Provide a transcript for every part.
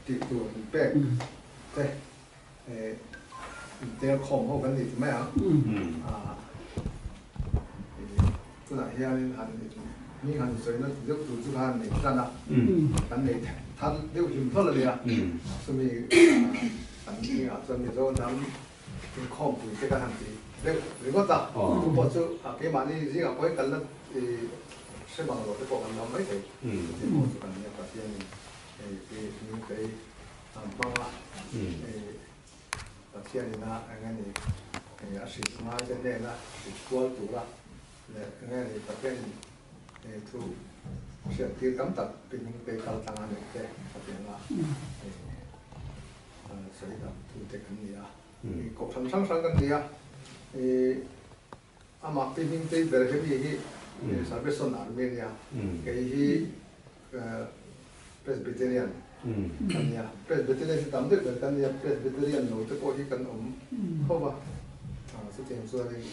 Tih tur min pek te intel khawm ho kan ni ti mai ang. Tunah hianin han hming han sawina ti deuh tur chu kha han nei tan a, kan nei thar deuh hlim hlawl a nia. Chumi kan hmingah chuan Mizo hnam inkhawmpui te kan han ti deuh ringawt a. Chu pawh chu keimahni zingah pawhin kan la hre bang lo te pawh kan la awm maithei. Chutiang pawh chu kan nia Pathianin Hei hi Hmingtei an hmang a, hei Pathian ina eng nge ni a hrilh ngaite hnena hrilh kual tura leh eng nge ni Pathian in hei thu hriattir tam tak pi Hmingtei kal tlang a neih te khatianga hei sawi dam tute kan ni a, hei kohhran hrang hrang kan ni a, hei amah pi Hmingtei ber hemi hi Salvation Army a nia, kei hi Presbyterian kan nia. Presbyterian hi tam deuh ber kan nia, Presbyterian lo te pawh hi kan awm tho va. Chutiang chuanin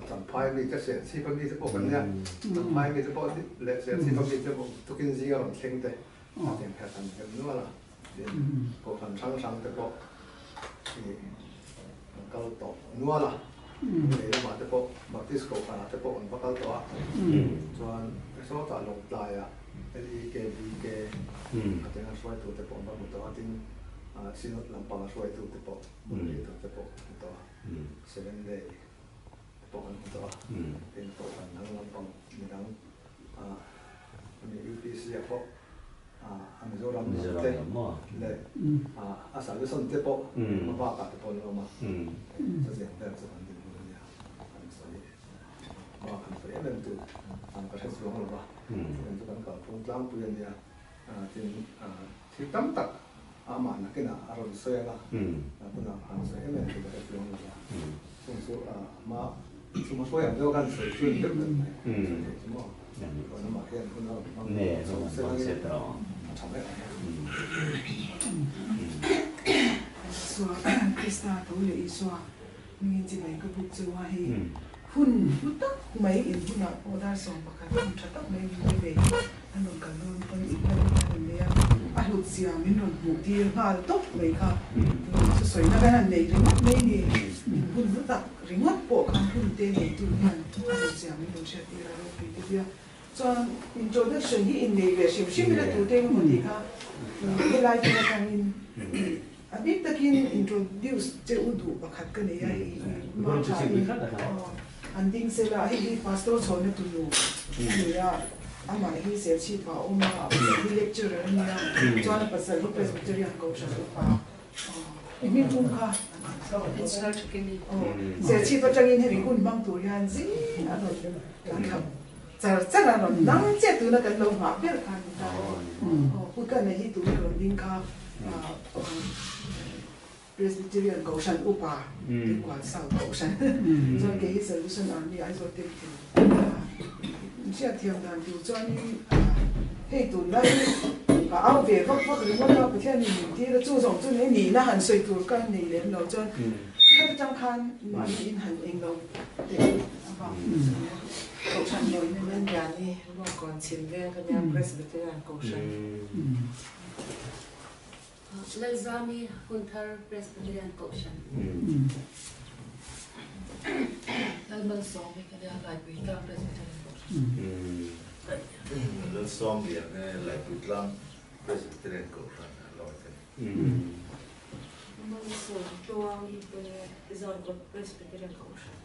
Champhai mi te, Serchhip a mi te pawh kan nia. Champhai mi te pawh leh Serchhip a mi te pawh tukin zinga rawn thleng te chutiang kha kan hmu nual a. Tin, kohhran hrang hrang te pawh hi an kal tawh nual a. Lei lamah te pawh Baptist kohhranah te pawh an va kal tawh a. Chuan sawtah Lawngtlaiah LEKBK a teng a hruaitu te pawh an va hmu tawh a. Tin, Synod lampanga hruaitu te pawh moderator te pawh an hmu tawh a. Seven Day te pawh an hmu tawh a. Tin, kohhran dang lampang midang UPC ah pawh a Mizoram lam te leh a Salvation te pawh a bakah te pawh an awm a, chutiang vel chu kan dinhmun a nia, kan sawi bak han sawi em em tur ka hre chuang lo va, chutiang chu kan kalphung tlangpui a nia, tin thil tam tak amah nakinah a rawn sawi ang a, tunah han sawi em em tur ka hre chuang lo va, chung chu a hma chhuma hruai ang deuh khan sawi chu a ni deuh ber mai, sawi theih chu maw. Isua Krista tho leh Isua hmingin chibai ka buk chu a hei hun hlu tak mai in hunah pawh dar 11 hun tha tak mai min pe ve an rawn kal dawn pawn in hla deuh khan an nei a, a hlut zia min rawn hmuh tir nghal tawp mai kha tun chu sawina kan han nei ringawt mai ni in hun hlu tak ringawt pawh khan hun te neitu hian a hlut zia min rawn hriat tir a ropui te tia chuan introduction hi innei ve hrim hrim ila tute emaw tih kha helai te atangin a bik takin introduce che u duh pakhat ka nei a hei hi ma tha in an ding sela hei hi pastor chhawna tunu a ni a amah hi serchhip ah a awm a a pasal hi lecturer a nia chuan a pasal hi presbyterian kohhran upa I hming pum kha Serchhip atangin hemi hun hmang tur hian zing a rawn tlan thla char char a rawn dang chiah tuna kan lo nghah ber kha a ni ta a ni. Aw Pu Kana hi tuna rawn ding kha Presbyterian Kohhran Upa Tuikual South Kohhran chuan kei hi Salvation Army Aizawl Temple Hriatthiam dan tur chuanin hei tunlai ka au ve vak vak ringawt a, Pathianin min tir a, chu zawng chu nei nihna han sawi tur ka nei lem lo chuan khat atang khan mahni in han eng lo teh a vang chu Kohhran lawina nen. Liani Bawngkawn chhim veng ka nia Presbyterian Kohhran. Lalzami Hunthar Presbyterian Kohhran. Lalmalsawmi ka nia Laipuitlang Presbyterian Kohhran. Lalsawmlian e Laipuitlang Presbyterian Kohhran a lawi ka ni. Malsawmtluangi te Zarkawt Presbyterian Kohhran.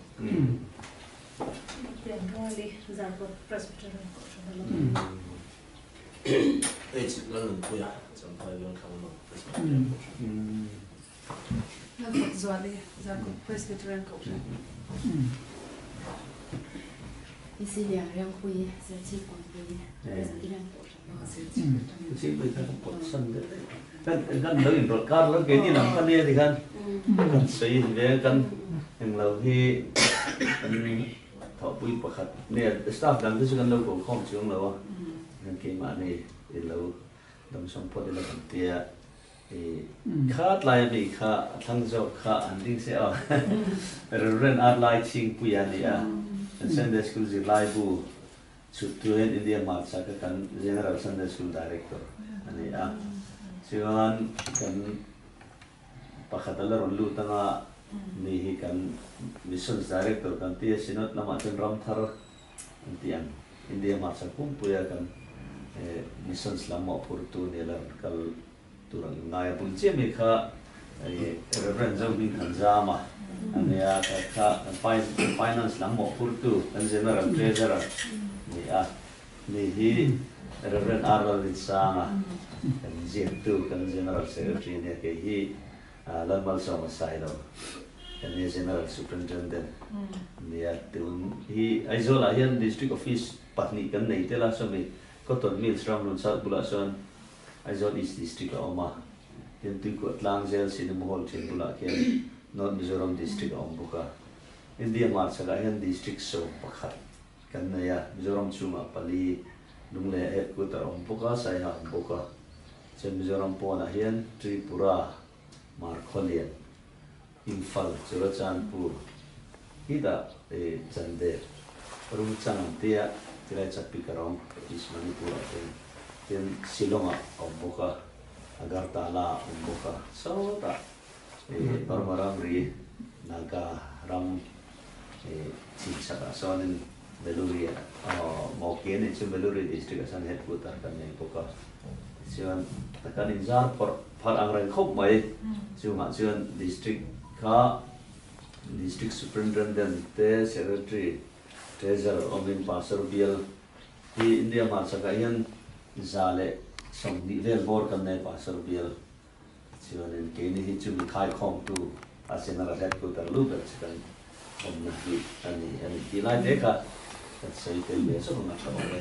Pianruali Zarkawt Presbyterian Kohhran a lawi. H Lalnunpuia Champhai Vengthlang North Presbyterian Kohhran. Lalfakzuali Zarkawt Presbyterian Kohhran. PC Lianriangpuii Serchhip Kawnpui Presbyterian Kohhran. Serchhip kha ka pawt san deuh daih. Kan kan lo inrawlh kar lo keini lam kha nia tikhan kan sawi ve kan. Englo hi kan thawhpui pakhat nge staff dang te chu kan lo ko khawm chuang lo a, kan keimahni i lo dawngsawng phawt ila kan tia i kha tlai ami kha a thlang zawk kha an ding se aw Reverend Art Lai Chhingpuia a ni a, kan Sunday School zirlaibu chhut tu hian India hmarchhaka kan General Sunday School Director a ni a, chuan kan Pakhat a la rawn lut anga mi hi kan Missions Director kan ti a, Synod lamah chuan Ramthar an ti ang. India hmarchhak pumpuia kan Missions lam mawhphurtu nia la rawn kal tur ang ngai a. Bul chiah mi kha Reverend Zohming Thanzama a nia, kha kan Finance lam mawhphurtu kan General Treasurer ni a. Ni hi Rev. R. Lalrinsanga kan ziaktu, kan General Secretary nia kei hi Lalmalsawma Sailo kan nia General Superintendent nia tun hi Aizawl ah hian District Office pahnih kan nei tel a sawmi Cotton Mills Ramhlun South bulah sawn Aizawl East District a awm a, tin Tuikuah Tlang Zel Cinema Hall thin bulah khian North Mizoram District a awm bawk a, India hmarchhakah hian District 11 Kan nei a, Mizoram chhungah pali Lunglei ah headquarter a awm bawk a, Saiha a awm bawk a. Chuan Mizoram pawnah hian Tripura, Markhawlian, Imphal, Churachandpur, hitah i Chandel, Rungchang an tia, tilai Chappikarong, East Manipur ah te tin Shillong ah a awm bawk a, Agartala ah a awm bawk a, sawtah i Burma ramri Naga ram Chhimchhak ah sawnin Veluri ah Mawki a nih chu Veluri district ah sawn headquarter kan nei bawk a, tichuan kan inzar phawrh pharh ang reng khawp mai, chungah chuan district kha district superintendent te secretary treasurer awmin pastor bial hi India hmarchhak ah hian 120 vel bawr kan nei pastor bial. Chuanin keini hi chumi khaikhawmtu a General Headquarter lu ber chu kan awmna hi a ni a ni tih lai te kha kan sawi tel ve zawk ang a tha awm e.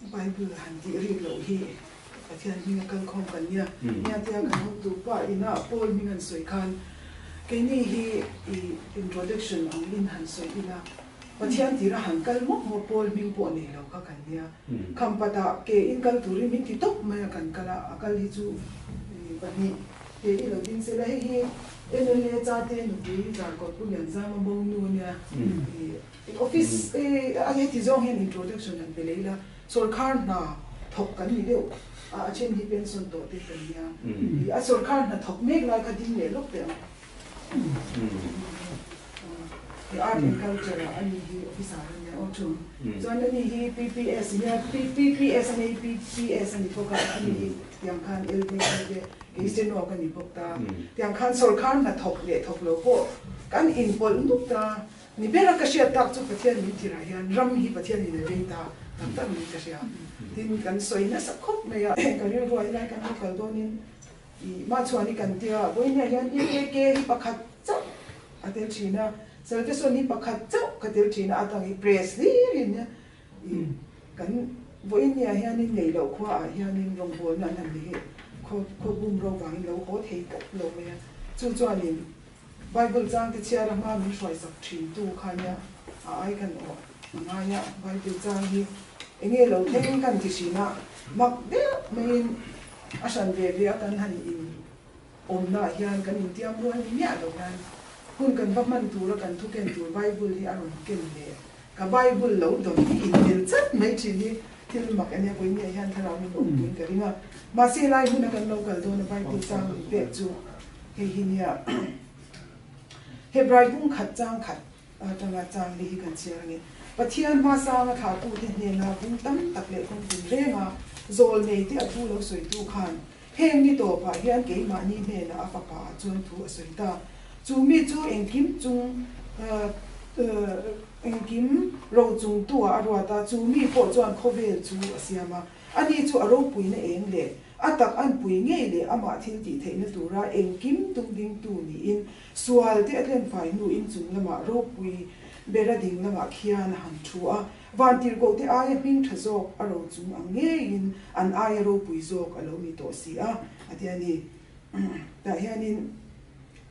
Bible han tih rik loh hi Pathian hming a kal khawm kan nia. Nia tia kan hotu pa ina Paul hming an sawi khan keini hi i introduction ang in han sawi ila Pathian tira han kal mawp mawp pawl hming pawh nei lo kha kan nia. Khampatah ke in kal turin min ti tawp mai a kan kal a, a kal hi chu pahnih ke i lo ding sela hei hi MLA Chate nupui Zarkawt Pu Lianzama Mo nu a nia. Office a heti zawng hian introduction han pe leh ila sawrkhar hna thawk kan ni deuh a, a then hi pension tawh te kan nia. A sawrkhar hna thawk mek lai kha ding leh lawk teh ang. He art and culture ah ani hi officer a nia aw thu. Chuan ani hi PPS nia PPS a nei PPS a ni bawk a ani hi tiang khan LDC te kei steno ka ni bawk ta. Tiang khan sawrkhar hna thawk leh thawk lo pawh kan inpawlh nuk ta. Ni bera ka hriat tak chu Pathian min tirah hian ram hi Pathian in a vei ta tak tak niin ka hria. Tin kan sawi nasa khawp mai a. Ka rilru ah helai kan lo kal dawnin I mah chuan i kan tia, vawiinah hian UKK hi pakhat chauh a tel thin a, Salvation hi pakhat chauh ka tel thin a, a dang hi press hlir in i kan vawiinah hianin nei loh khua ah hianin rawngbawlna an han ni hi khaw khaw bum ro vangin lo haw thei tlat lo mai a, chu chuanin Bible chang te chhiar a hma min hruaisak thin tu kha nia a ai kan awh a ngai a, Bible chang hi enge lo thleng kan ti thin a, mak deuh maiin A hran ve ve a kan han in awmna ah hian kan intiam rual ni miah lo hian hun kan va hman tura kan thu ken tur Bible hi a rawn ken leh ka Bible lo dawn hi inmil chat mai thin hi thil mak ania vawinia hian thlarau min awm tuin ka ring a mahse lai hmuna kan lo kal dawn a Bible chang min pek chu hei hi nia Hebrai bung khat chang khat atanga chang li hi kan chhiar ange. Pathian hmasanga thlahtute hnena bung tam tak leh kawng tin renga zawl nei te a thu lo sawitu khan heng ni tawpah hian keimahni hnenah a fapa ah chuan thu a sawi ta. Chu mi chu engkim chung engkim ro chungtu ah a ruat a, chu mi pawh chuan khawvel chu a siam a. Ani chu a ropuina eng leh a tak anpui ngei leh amah thil tih theihna tura engkim tum dingtu niin Sual te a tlenfai hnu in chung lamah ropui bera ding lamah khian a han thu a. Vantirhkohte aia hming tha zawk a ro chung ang ngeiin an aia ropui zawk a lo ni tawh si a, a ti a ni. Tah hianin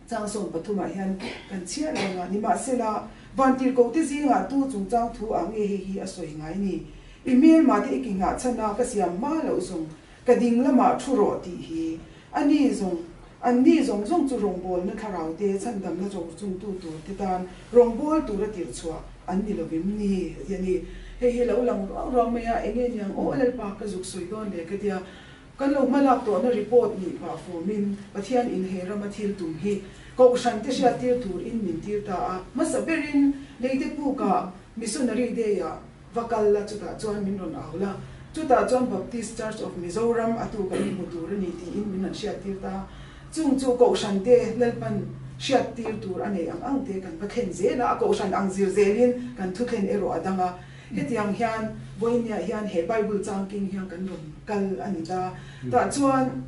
chang 13 ah hian kan chhiar reng a, nimahsela, Vantirhkohte zingah tu chungchang thu ah nge hei hi a sawi ngai ni? I hmelmate i ki nghah chhan a, ka siam hma loh zawng ka ding lamah thu rawh tih hi a ni zawng, an ni zawng zawng chu rawngbawlna thlaraute chhandamna chawk chungtu turte tan rawngbâwl tura tirh chhuah an ni lovim ni? A ti a ni. Hei hi lo lang ruang ruang mai a, enge niang aw Lalpa ka zuk sawi dawn le ka tia, kan lo hmalak tawhna report nih pah fawmin Pathian in he rama thil tum hi Kohhran te hriattir turin min tir ta a, hmasa berin leite pukah Missionary Day-ah Va kal la, chutah chuan min rawn au la, chutah chuan Baptist Church of Mizoram a tu kan inhmu tur a ni tiin min rawn hriattir ta. Chung chu Kohhran te Lalpan hriattir tur a nei ang ang te kan va thlen zel a, a Kohhran ang zir zelin kan thu thlen erawh a dang a. Hetiang hian vawinia hian he Bible changking hian kan rawn kal a ni ta. Tah chuan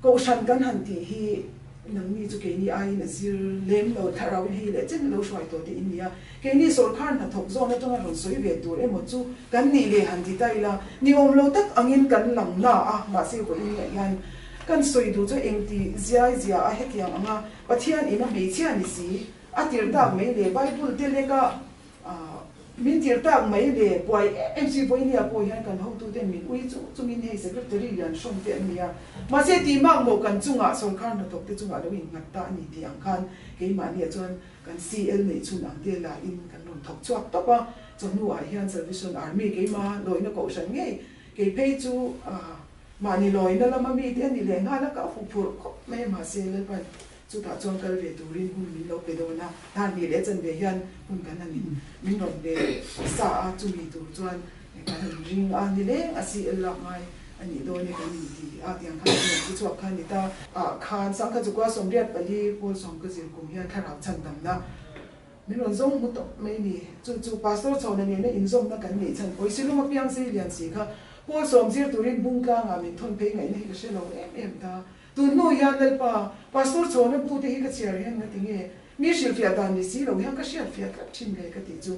Kohhran kan han tih hi Nangni chu keini aiin a zir lem lo, thlarauin hei leh chen lo hruai tawh te in ni a. Keini sawrkhar hnathawk zawn atanga rawn sawi ve tur emaw chu kan nih leh han ti ta ila, ni awm lo tak angin kan lang na a, mahse vawiin leh hian kan sawi duh chu engti ziai zia a hetiang anga Pathian ina hmeichhia ni si a tirh tak mai le Bible te leka Min tir tak mai le, buai em em si Vawinia pawh hian kan hotuten min ui chung chungin hei Secretary lian hrawm te an ni a, mahse tih mak maw kan chungah sawrkhar hnathawk te chungah lo innghat ta a ni tih ang khan keimahniah chuan kan CL neih chhun ang te lahin kan rawn thawk chhuak tawp a, chawhnuah hian Salvation Army keima lawina kohhran ngei kei phei chu mahni lawina lama mite a ni leh nghal a, ka huphurh khawp mai a mahse Lalpan Chutah chuan kal ve turin hun min lo pe dawn a, hnar hnih leh chanve hian hun kan han in min rawn pe sa a, chumi tur chuan kan han ring a, nileng a CL lak ngai a nih dawn e kan inti a, tiang khan kan rawn ti chhuak kha a ni ta. Ah khan Sangkhat Chukua 84 pawl sawm ka zir kum hian thlarau chhan damna min rawn zawng hmu tawp mai ni. Chu chu Pastor Chhawna nena inzawmna kan neih chhan pawh hi Silung apiang sei lian si kha pawl sawm zir turin Bungtlangah min thawn phei ngaihna hi ka hre lo em em ta. Tun hnu hian Lalpa, Pastor Chhawna bu te hi ka chhiar hian nga tinge mi hrilhfiah dan ni si lo hian ka hriatfiah tlat thin le ka tih chu.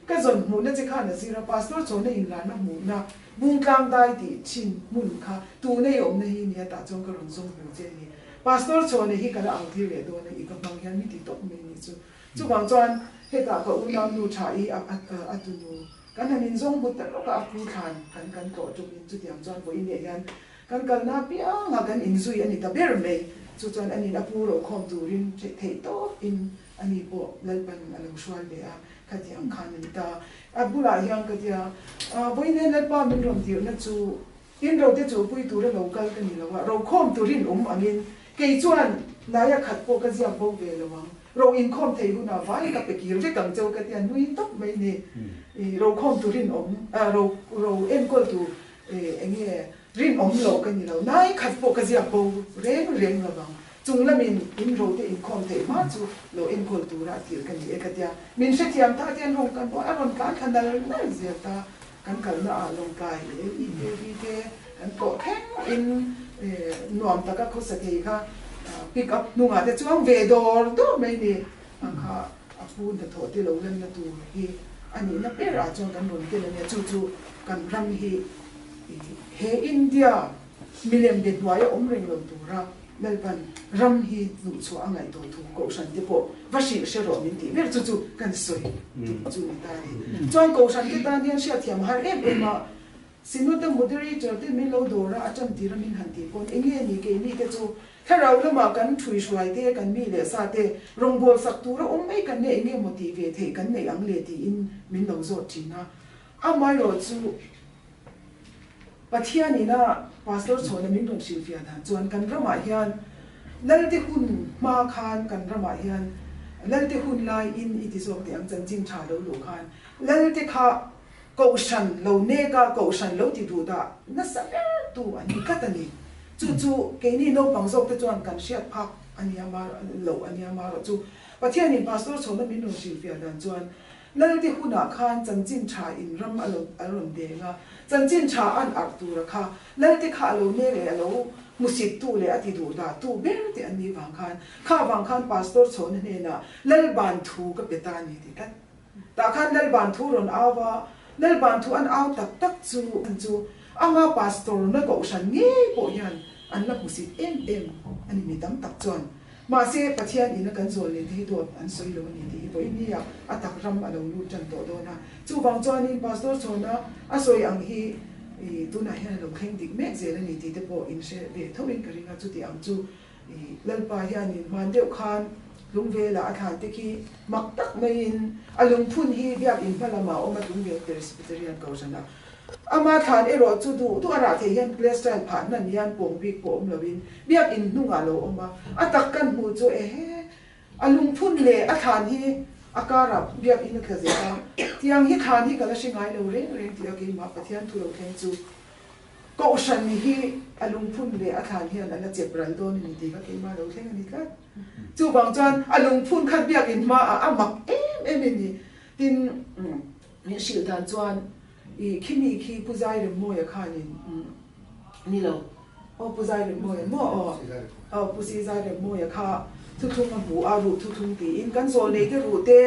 Ka zawn hmuhna che khan a zir a, Pastor Chhawna inlarna hmuhna Bungtlang dai tih thin hmun kha tuna i awmna hi nia tah chuan ka rawn zawng hmu che a ni. Pastor Chhawna hi ka la au tir leh dawn a, i ka hmang hian mi ti tawp mai ni chu. Chuvang chuan hetah ka unau nu tha i a tunu kan han inzawng hmu ta lawk a, a pu thlan kan kan tlawh tumin chutiang chuan vawiin hian Kan kalna apianga kan inzui a ni ta ber mai. Chu chuan anin a pu ro khawm turin theih theih tawpin ani pawh Lalpan a lo hrual ve a, khati ang khan a ni ta. A bulah hian ka tia, Vawiin Lalpa min rawn tirhna chu in rote chuhpui tura lo kal ka ni lo a, ro khawm turin awm angin kei chuan naia khat pawh ka ziak bo ve lo ang. Ro inkhawm thei hunah vai ka pe kir vek ang cheu ka tia, nui tawp mai ni. Ro khawm turin awm, ro ro enkawl tur Enge rinawm lo ka ni lo, nai khat pawh ka ziak bo reng reng lo vang. Chung lamin in rote inkhawm theih hma chu lo enkawl tura a tir ka ni e ka tia. Min hrethiam ta tian rawn kan a rawn tlan thla nal nal zel ta. Kan kalna ah lawngkai LEKV te kan tlawh thleng in nuam taka khawsa thei kha pick up hnungah te chuang ve dawr dawr mai ni. Ang kha a pu hnathawh te lo lanna tur hi a nihna ber ah chuan kan rawn tel a nia, chu chu kan ram hi he India milem be hnuaia awm reng lo tura Lalpan ram hi hnuhchhuah a ngaih tawh thu Kohhran te pawh va hrilh hre rawh min tih ber chu chu kan sawi tum chu ni ta a ni. Chuan Kohhran te tan hian hriatthiam a har em em a, Synod-a moderator te min lo dawr a, a tan tir a min han tih pawn enge ni keini te chu thlarau lamah kan thui hruai te, kan mi leh sa te rawngbâwl sak tura awm mai kan nia enge maw tih ve theih kan neih ang le tiin min lo zawt thin a. Amaherawh chu Pathian ina Pastor Chhawna min rawn hrilhfiah dan chuan kan ramah hian Lalte hun hma khan kan ramah hian Lalte hun laiin i ti zawk teh ang chanchin tha lo luh khan Lalte kha Kohhran lo nek a, kohhran lo ti duh dah nasa ber tu an ni tlat a ni. Chu chu keini naupang zawk te chuan kan hriat phak a nia mar loh a nia marawh chu Pathianin Pastor chhawna min rawn hrilhfiah dan chuan Lalte hunah khan chanchin tha in ram a lo a rawn deng a, chanchin tha an arh tura kha Lalte kha a lo nek leh a lo hmusit tu leh a ti duh dah tu ber te an nih vang khan kha vang khan Pastor chhawna hnenah Lalban thu ka pe ta a ni ti tlat. Tah khan Lalban thu rawn au a, Lalban thu an au tak tak chu an chu ama pastor na kohhran ngei pawh hian an la hmusit em em a ni mi tam tak chuan. Mahse, Pathian ina kan zawl leh te hi dawt an sawi lo a ni tih hi vawiin nia a tak ram a lo lut tan tawh dawn a. Chuvang chuanin Pastor Chhawna a sawi ang hi tunah hian a lo thleng dik mek zel a ni tih te pawh in hre ve tho in ka ring a, chuti ang chu Lalpa hianin hman deuh khan Lungvela a thlan te khi mak tak maiin a lungphun hi biakin hma lamah a awm a, Lungvel Presbyterian Kohhranah Ama thlan erawh chu duh duh a rah theih hian plaster phah hnan hian pawng bik pawh awm loin biakin hnungah a lo awm a, a tak kan hmuh chu ehe a lungphun leh a thlan hi a karah biakin a tla zel a, tiang hi thlan hi ka la hre ngai lo reng reng tih a keimah Pathian thu lo thleng chu Kohhran hi a lungphun leh a thlan hian a la chep ral dawn a ni tih kha keimah lo thleng a ni tlat. Chuvang chuan a lungphun kha biakin hmaah a mak em em a ni. Tin. Min hrilh dan chuan i khimi khi Pu Zairemmawia khanin ni lo aw Pu Zairemmawia maw aw aw Pu Si Zairemmawia kha thuthlung a hmu a ruh thuthlung tiin kan zawl nei te ruh te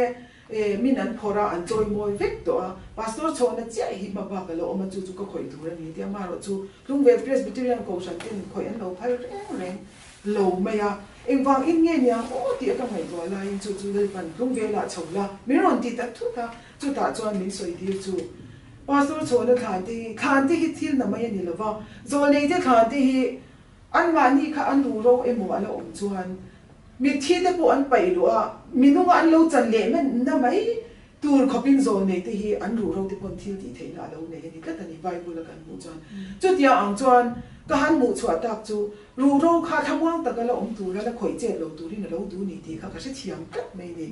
min an phawrh a an chawi mawi vek tawh a Pastor chhawhna chiah hi hma bak a lo awm a chu chu ka khawih tur a ni tia marawh chu Tlungvel Presbyterian Kohhran ten khawih an lo phal reng reng lo mai a, engvang in nge niang aw tih a ka ngaihtuah laiin chu chu Lalpan Tlungvelah chho la min rawn ti ta thut a, chutah chuan min sawi tir chu Pastor chhawna thlan te hi thlan te hi thil na mai a ni lova, zawlnei te thlan te hi anmahni kha an ru ro emaw a la awm chuan mitthi te pawh an paih luh a, minunga an lo chan leh na mai Tur khawpin zawlnei te hi an ruh ro te pawn thil tih theihna a lo nei a ni tlat a ni Bible a kan hmuh chuan. Chutia ang chuan ka han hmuh chhuah tak chu ruh ro kha thlamuang taka la awm tura la khawih chet lo turin a lo duh ni tih kha ka hrethiam tlat mai ni.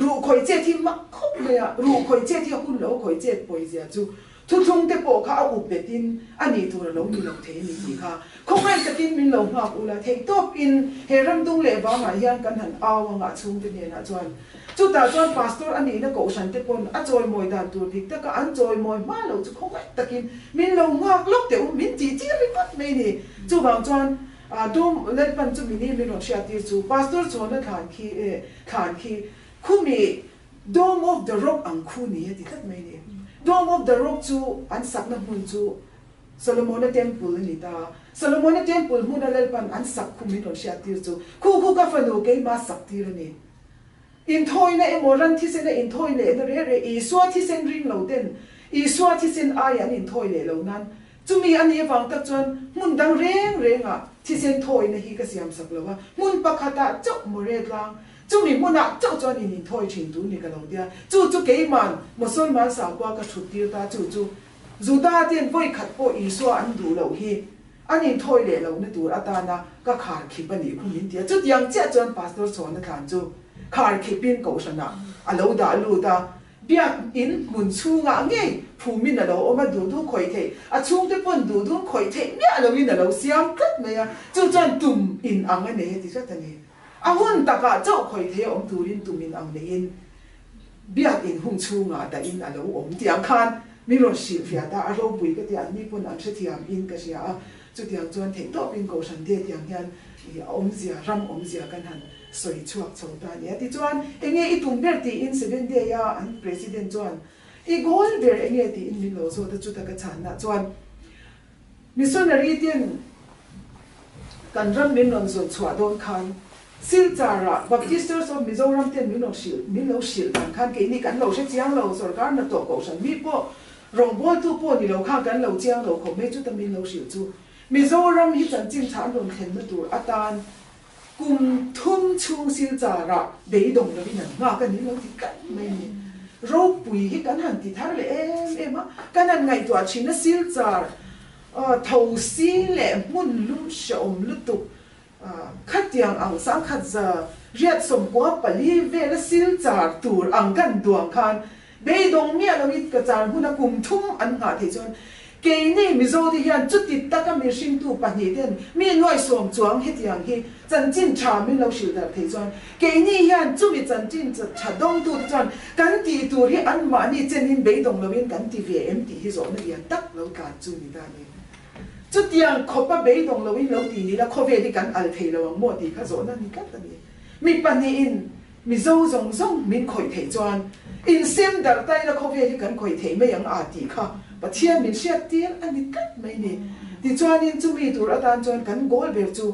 Ruh khawih chet hi mak khawp mai a, ruh khawih chet hi a hun lo khawih chet pawizia chu thuthlung te pawh kha a up betin a nih tur a lo ni lo thei a ni tih kha khawngaih takin min lo nghak ula theihtawp in he ramdung leh vangah hian kan han au anga chhungte hnenah chuan Chutah chuan pastor a nihna kohhran te pawn a chawimawi dan tur dik taka an chawimawi hma lo chu khawngaih takin min lo nghak lawk teh u, min tih tir ringawt mai ni. Chuvang chuan Dawm Lalpan chu mini min rawn hriat tir chu pastor chhawna thlan khi e thlan khi khumi Dome of the Rock ang khu ni a ti tlat mai ni. Dome of the Rock chu an sakna hmun chu Solomona Temple a ni ta. Solomona Temple hmuna Lalpan an sak khu min rawn hriat tir chu khu khu ka fanu keima sak tir a ni. Inthawina emaw ran thisena inthawi lehna reh reh Isua thisen ring lo ten Isua thisen aia an inthawi leh lo nan chumi a nih avang tak chuan hmun dang reng rengah thisen thawina hi ka siam sak lo a, hmun pakhatah chauh More tlang chumi hmunah chauh chuan in inthawi thin tur ni ka lo tia, chu chu keiman Mosolman sakua ka thut tir ta chu chu Juda ten vawi khat pawh Isua an duh loh hi An inthawi leh lohna tur atana ka khar khip a nih khu min ti a, chutiang chiah chuan Pastor Chhawna thlan chu khar khipin kohhranah a lo dah lut a, biak in hmun chhungah ngei phumin a lo awm a, duh duh khawih theih, a chhungte pawn duh duh khawih theih miah loin a lo siam tlat mai a, chu chuan tum in ang a nei a ti tlat a ni. A hun takah chauh khawih theih a awm turin tum in ang neiin Biak in hung chhungah dah in a lo awm tiang khan min rawn hrilh fiah ta, a ropui ka tia an ni pawn an hrethiam in ka hria a, chutiang chuan theihtawp in Kohhran te tiang hian i awmzia, ram awmzia kan han sawi chhuak chho ta a ni a. Tichuan enge i tum ber tiin Seven Day a an President chuan i goal ber enge tiin min lo zawt a, chuta ka chhanna chuan Missionary ten kan ram min rawn zawn chhuah dawn khan Silchar-ah Baptist Church of Mizoram ten min rawn hrilh, min lo hrilh dan khan keini kan lo hre chiang lo, sorkar hnathawh kohhran mi pawh rawngbawltu pawh ni lo khan kan lo chiang lo khawp mai, chuta min lo hrilh chu Mizoram hi chanchin tha an rawn thlenna tur atan kum thum chhung Silchar-ah beidawng lovin an nghak a ni lo ti tlat mai a ni. Ropui hi kan han ti thar leh em em a, kan han ngaihtuah thin a Silchar thosi leh hmun lum hrehawm lutuk Khatiang ang sangkhat za riat 14 vela Silchar tur ang kan duang khan beidawng miah lo it ka char hmuna kum thum an nghah theih chuan keini Mizo te hian chuti taka mihringtu pahnih ten mi nuai sawm chuang hetiang hi chanchin tha min lo hrilh darh theih chuan keini hian chumi chanchin tha dawngtu te chuan kan tih tur hi anmahni chenin beidawng loin kan ti ve em tih hi zawhna lian tak lo tlan chu ni ta a ni. Chutiang khawpa beidawng loin lo ti ni la, khawvel hi kan al thei lo ang maw tih kha zawhna ni tlat a ni. Mi pahnihin Mizo zawng zawng min khawih theih chuan insem darh ta ila khawvel hi kan khawih thei mai ang a tih kha Pathian min hriat tir a ni tlat mai ni. Tichuanin chumi tur atan chuan kan goal ber chu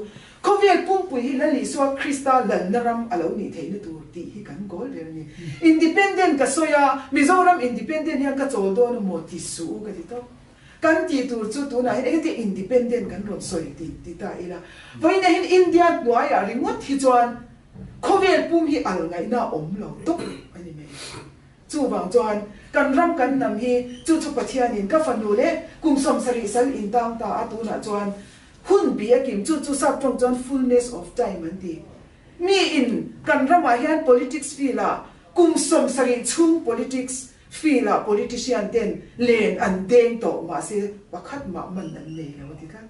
khawvel pumpui hi Lal Isua Krista lalna ram a lo nih theihna tur tih hi kan goal ber a ni. Independent ka sawi a, Mizoram independent hian ka chawl dawn a maw ti suh u ka ti tawp. Kan tih tur chu tunah hian engtin independent kan rawn sawi ti ti ta ila. Vawiinah hian India hnuaiah ringawt hi chuan khawvel pum hi al ngaihna a awm lo tawp a ni mai. Chuvang chuan kan ram kan hnam hi chu chu Pathianin ka fanu leh kum 70 sal intang ta a tunah chuan hun bi a kim chu chu sap tawng chuan fullness of time an ti. Mi in kan ramah hian politics field ah kum 70 chhung politics field ah politician ten len an deng tawh mahse pakhat mah man an nei lo a ti tlat.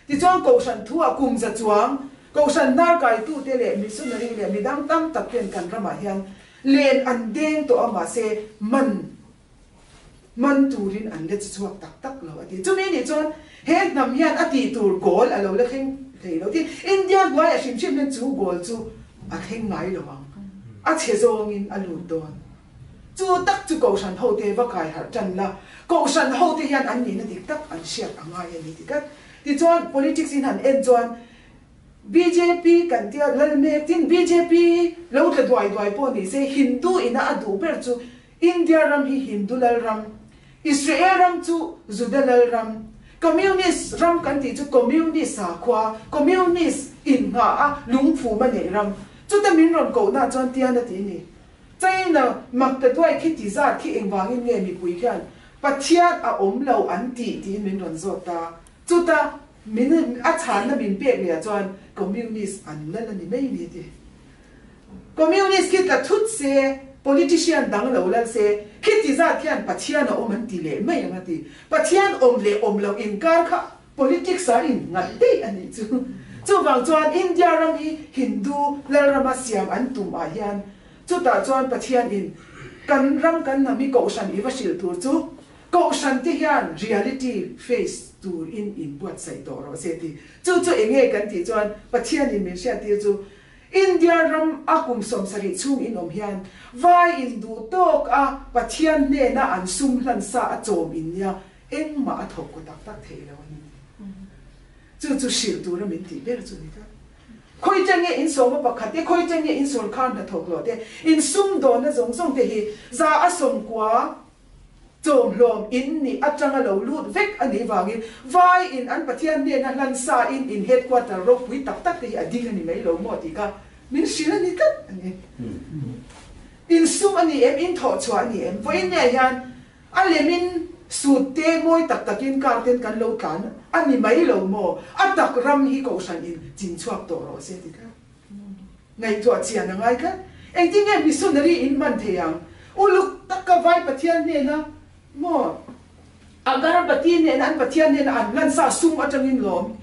Tichuan Kohhran thu ah kum za chuang Kohhran hnarkaitute leh missionary leh midang tam tak ten kan ramah hian len an deng tawh a mahse man man turin an la chi chhuak tak tak lo a ti. Chumi nih chuan he hnam hian a tih tur goal a lo la thleng thei lo tin India hnuaiah hrim hrim hian chu goal chu a thleng ngai lo ang. A chhe zawngin a lut dawn. Chu tak chu Kohhran hote va kai harh tan la, Kohhran hote hian an nihna dik tak an hriat a ngai a ni ti tlat. Tichuan politics in han en chuan Bjp kan tia lal mek tin bjp lo tla duai duai pawh ni se Hindu ina a duh ber chu India ram hi Hindu lal ram, Israel ram chu Juda lal ram, Communist ram kan tih chu Communist sakhua, Communist inngah a lungphum a neih ram. Chuta min rawn kohna chuan tian a ti ni. China mak ta duai khi ti zat khi engvangin nge mipui khian Pathian a awm lo an tih tiin min rawn zawt ta. Chuta min a chhanna min pek leh ah chuan Communist an lal a ni mai ni ti. Communist khi tla thut se, politician dang lo lal se, khi ti zat hian Pathian a awm an ti leh mai ang a ti. Pathian awm leh awm loh inkar kha politics ah in ngat daih a nih chu. Chuvang chuan India ram hi Hindu lalrama siam an tum ah hian chutah chuan Pathian in kan ram kan hnam hi kohhran i va hrilh tur chu Kohhran te hian reality face tur in in buatsaih tawh rawh se ti. Chu chu eng nge kan tih chuan Pathian in min hriattir chu India ram a kum 70 chhung in awm hian vai in duh tawk a Pathian hnena an sum hlan sa a chawm in nia engmah a thawk kaw tak tak thei lo a ni. Chu chu hrilh tura min tih ber chu ni tlat. Khawi chen nge in sawma pakhat te, khawi chen nge in sawrkar hnathawk loh te, in sum dawnna zawng zawng te hi za a 90 Chawmhlawm in nih atanga lo lut vek a nih vangin vai in an Pathian hnena hlan sa in in headquarter ropui tak tak te hi a ding a ni mai lo maw tih kha min hrilh a ni tlat a ni. In sum a ni em, in thawh chhuah a ni em? Vawiin nge hian a lem in sut te mawi tak tak in car ten kan lo tlan a ni mai lo maw? A tak ram hi kohhran in chin chhuak tawh rawh se ti tlat. Ngaihtuah chian a ngai tlat. Engtin nge missionary in hman thei ang? Uluk taka vai Pathian hnena maw Agarbati hnena an Pathian hnena an lansa sum atangin lawm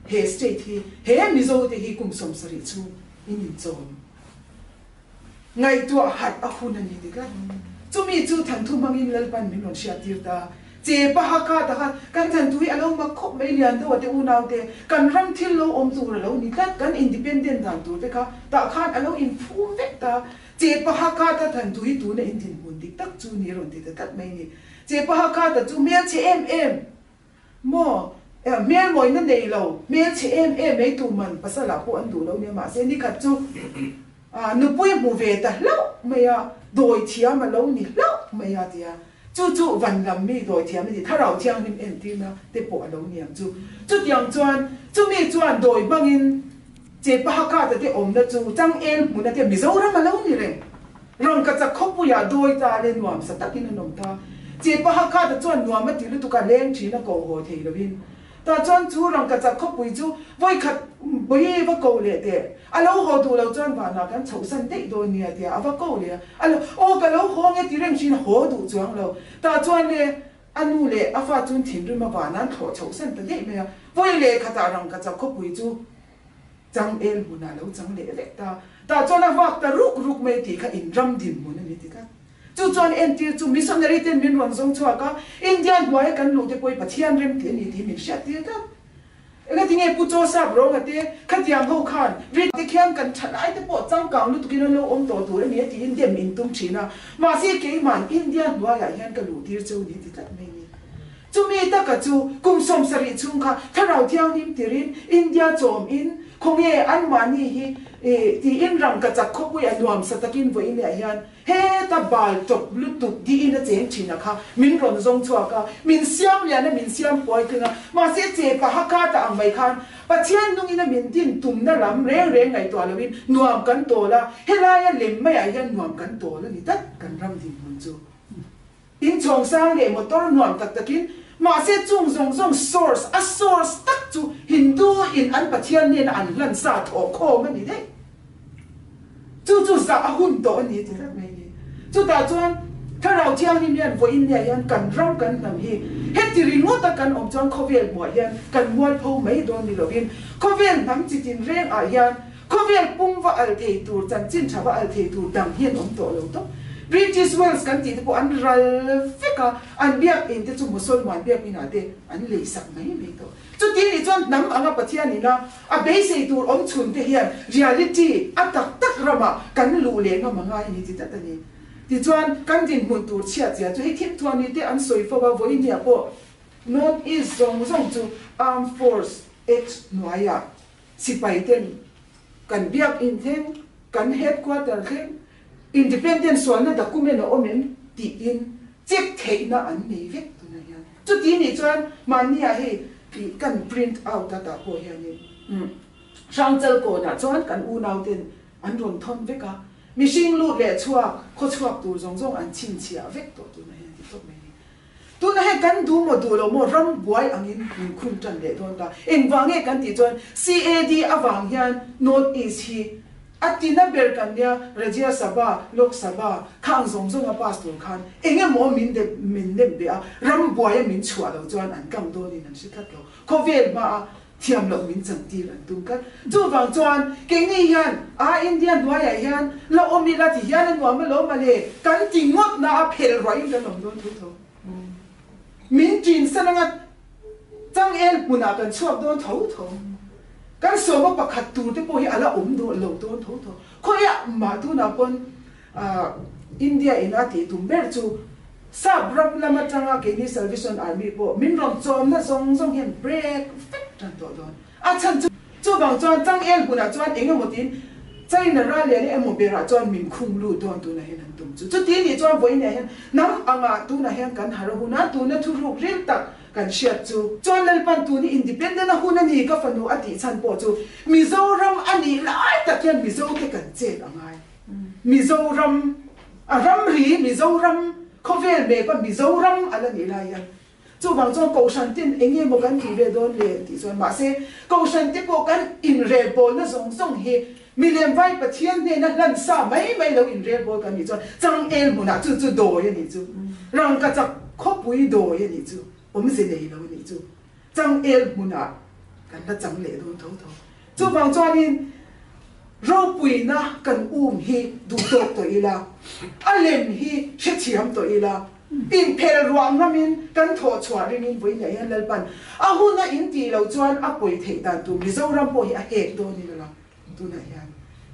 he state hi he Mizo te hi kum 70 chhung in inchawm. Ngaihtuah harh a hun a ni ti tlat. Chumi chu Thanthu hmangin Lalpan min rawn hriattir ta. Che paha ka ta khan kan Thanthu hi a lo mak khawp mai lian deuh a te unau te, kan ram thil lo awm tur a lo ni tlat, kan independent dan tur te kha tah khan a lo inphum vek ta. Che paha ka ta Thanthu hi tuna in dinhmun dik tak chu ni a rawn ti ta tlat mai ni. Che paha ka ta chu hmelchhe em em maw? Hmel mawina nei lo, hmelchhe em em mai tu man pasal ah pawh an duh lo nia mahse nikhat chu nupui hmu ve ta hlauh mai a, dawi thiam a lo ni hlauh mai a tia chu chu van lam mi dawi thiam a ni, thlarau thianghlim entirna te pawh a lo niang chu. Chutiang chuan chumi chuan dawi hmangin che pahakata te awmna chu changel hmuna te Mizoram a lo ni reng. Rangkachak khawpuiah dawi ta le nuam sa takin an awm ta. Che pahakhata chuan nuam a ti lutuk a, leng thin a ko haw thei lovin. Tah chuan chu rangkachak khawpui chu vawikhat bawi va ko leh teh. A lo haw duh lo chuan vanah kan chhohsan daih dawn nia tia a va ko leh a. A lo, aw ka lo haw nge ti reng thin a haw duh chuang lo. Tah chuan le a nu leh a fa chuan thinrim a vanah an thlawh chhohsan ta daih mai a. Vawi leh khatah rangkachak khawpui chu Chang el hmunah lo chang leh vek ta. Tah chuan a vak ta ruk ruk mai tih kha in ram dinhmun a ni ti tlat. Chu chuan entir chu missionary ten min rawn zawng chhuak a, India hnuaia kan luh te pawh hi Pathian rem tih a ni tih min hriat tir tlat. Engatinge Pu Chaw Sap Rawnga te khatiang ho khan ri te khian kan thalai te pawh changkang lutukin an lo awm tawh tur a ni a tiin dem in tum thin a, mahse keiman India hnuaiah hian ka luh tir cheu ni ti tlat mai ni. Chumi taka chu kum 70 chhung kha Thlarau Thianghlim tirin India chawm in khawnge anmahni hi tiin rangkachak khawpui a nuamsa takin vawiin ah hian Heta bal tawp lutuk diin a cheng thin a kha min rawn zawng chhuak a, min siam lian a, min siam huai tling a, mahse che paha ka ta ang mai khan Pathian nungin a min din tumna lam reng reng ngaihtuah loin nuam kan tawl a, helaia lem maiah hian nuam kan tawl a ni tlat kan ram dinhmun chu. Inchhawng sang leh motor nuam tak takin mahse chung zawng zawng source a source tak chu Hindu in an Pathian nena an hlan sa thawh khawm a ni daih. Chu chu zah a hun tawh a ni ti tlat mai a ni. Chutah chuan Thlarau Thianghlim hian vawiin nia hian kan ram kan hnam hi heti ringawta kan awm chuan khawvel hmuah hian kan mualpho mai dawn ni lovin khawvel hnam chitin reng ah hian Khawvel pum va al thei tur, chanchin tha va al thei tur dang hi an awm tawh lo tawp. British Wales kan tih te pawh an ral vek a, an biakinn te chu Mosolman biakinn ah te an lei sak mai mai tawh. Chuti nih chuan hnam anga Pathian ina a beisei tur awm chhun te hian reality a tak tak ramah kan luh leh ngam a ngai a ni ti tlat a ni. Tichuan kan dinhmun tur chhiat zia chu hei thimthuah ni te an sawi fo a, vawinia pawh North East zawng zawng chu Armed Force Act hnuaiah Sipai ten kan biakinn thleng, kan headquarter thleng independent sualna document a awm em tiin check theihna an nei vek tunah hian. Chuti nih chuan mahnia hei ih kan print out a tah pawh hianin Hrangchal kawnah chuan kan unau ten an rawn thawn vek a, mihring lut leh chhuak, khawchhuak tur zawng zawng an chhinchhiah vek tawh tunah hian ti tawp mai a ni. Tuna hei kan duh maw duh lo maw ram buai angin min khum tan leh dawn ta. Engvang nge kan tih chuan CAD avang hian North East hi a tina ber kan nia Rajya Sabha, Lok Sabha khang zawng zawng a pass tur khan eng emaw min de min nem beh a, ram buai a min chhuah lo chuan an tlang dawnin an hre tlat lo. Khawvel hma a thiam loh min chan tir an tum tlat. Chuvang chuan keini hian a India hnuaiah hian la awm ila ti hian a nuam alawm male kan ti ngawt na a phel ruahin kan awm dawn tho tho. Min ṭin san anga changel hmunah kan chhuak dawn tho tho. Kan sawma pakhat tur te pawh hi a la awm dawn lo dawn tho tho. Khawiah mah tunah pawn India in a tih tum ber chu Sap ram lam atanga keini Salvation Army pawh min rawn chawmna zawng zawng hian break vek tan tawh dawn. A chhan chu chuvang chuan changel hmunah chuan eng emaw tiin China ral lian emaw berah chuan min khung lut dawn tunah hian an tum chu. Chuti nih chuan vawiinah hian hnam angah tunah hian kan har a hun a, tuna thuruk ril tak kan hriat chu. Chuan Lalpan tuni independent a hun a ni ka fanu a tih chhan pawh chu Mizoram a nih lai tak hian Mizote kan chet a ngai. Mizoram, a ramri Mizoram, khawvel map a Mizoram a la nih lai hian chuvang chuan Kohhran ten eng nge maw kan tih ve dawn le tih chuan mahse Kohhran te pawh kan inrelbawlna zawng zawng hi milem vai Pathian hnena hlan sa mai mai lo inrelbawl kan nih chuan changel hmunah chu chu dawi a nih chu, rangkachak khawpui dawi a nih chu, awmze nei lo a nih chu. Changel hmunah kan la chang leh dawn tho tho. Chuvang chuanin ropuina kan um hi duh tawk tawh ila, a lem hi hrethiam tawh ila, inphel ruah ngamin kan thawh chhuah ringin vawiinah hian Lalpan a huna in tih loh chuan a pawi theih dan tur Mizoram pawh hi a hek dawnin a lang tunah hian.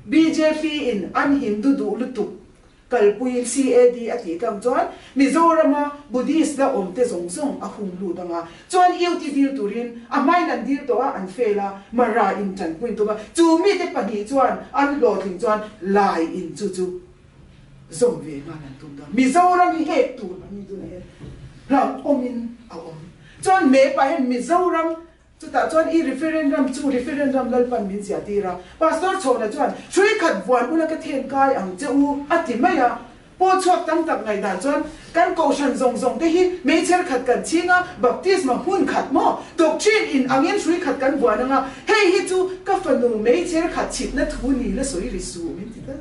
Bjp in an Hindu duh lutuk Kalpuiin CAD a tih tlang chuan Mizorama Buddhist la awm te zawng zawng a hung lut ang a, chuan UT dil turin a hmain an dil tawh a, an fail a, Mara in tanpuiin tum a, chu mite pahnih chuan an hlawhtling chuan Lai in chu chu zawm ve nghal an tum dawn. Mizoram hi hek tur ang in tunah hian hlauhawmin a awm. Chuan map ah hian Mizoram Chutah chuan i referendum chu referendum Lalpan min ziah tir a. Pastor Chhawna chuan, Hrui khat vuan ula ka then kai ang che u, a ti mai a. Pawl chhuak tam tak ngaihdan chuan, Kan kohhran zawng zawng te hi meichher khat kan chhing a, baptisma hmun khat maw? Doctrine in angin hrui khat kan vuan ang a, hei hi chu ka fanu meichher khat chhitna thu ni la sawi ri suh min ti tlat.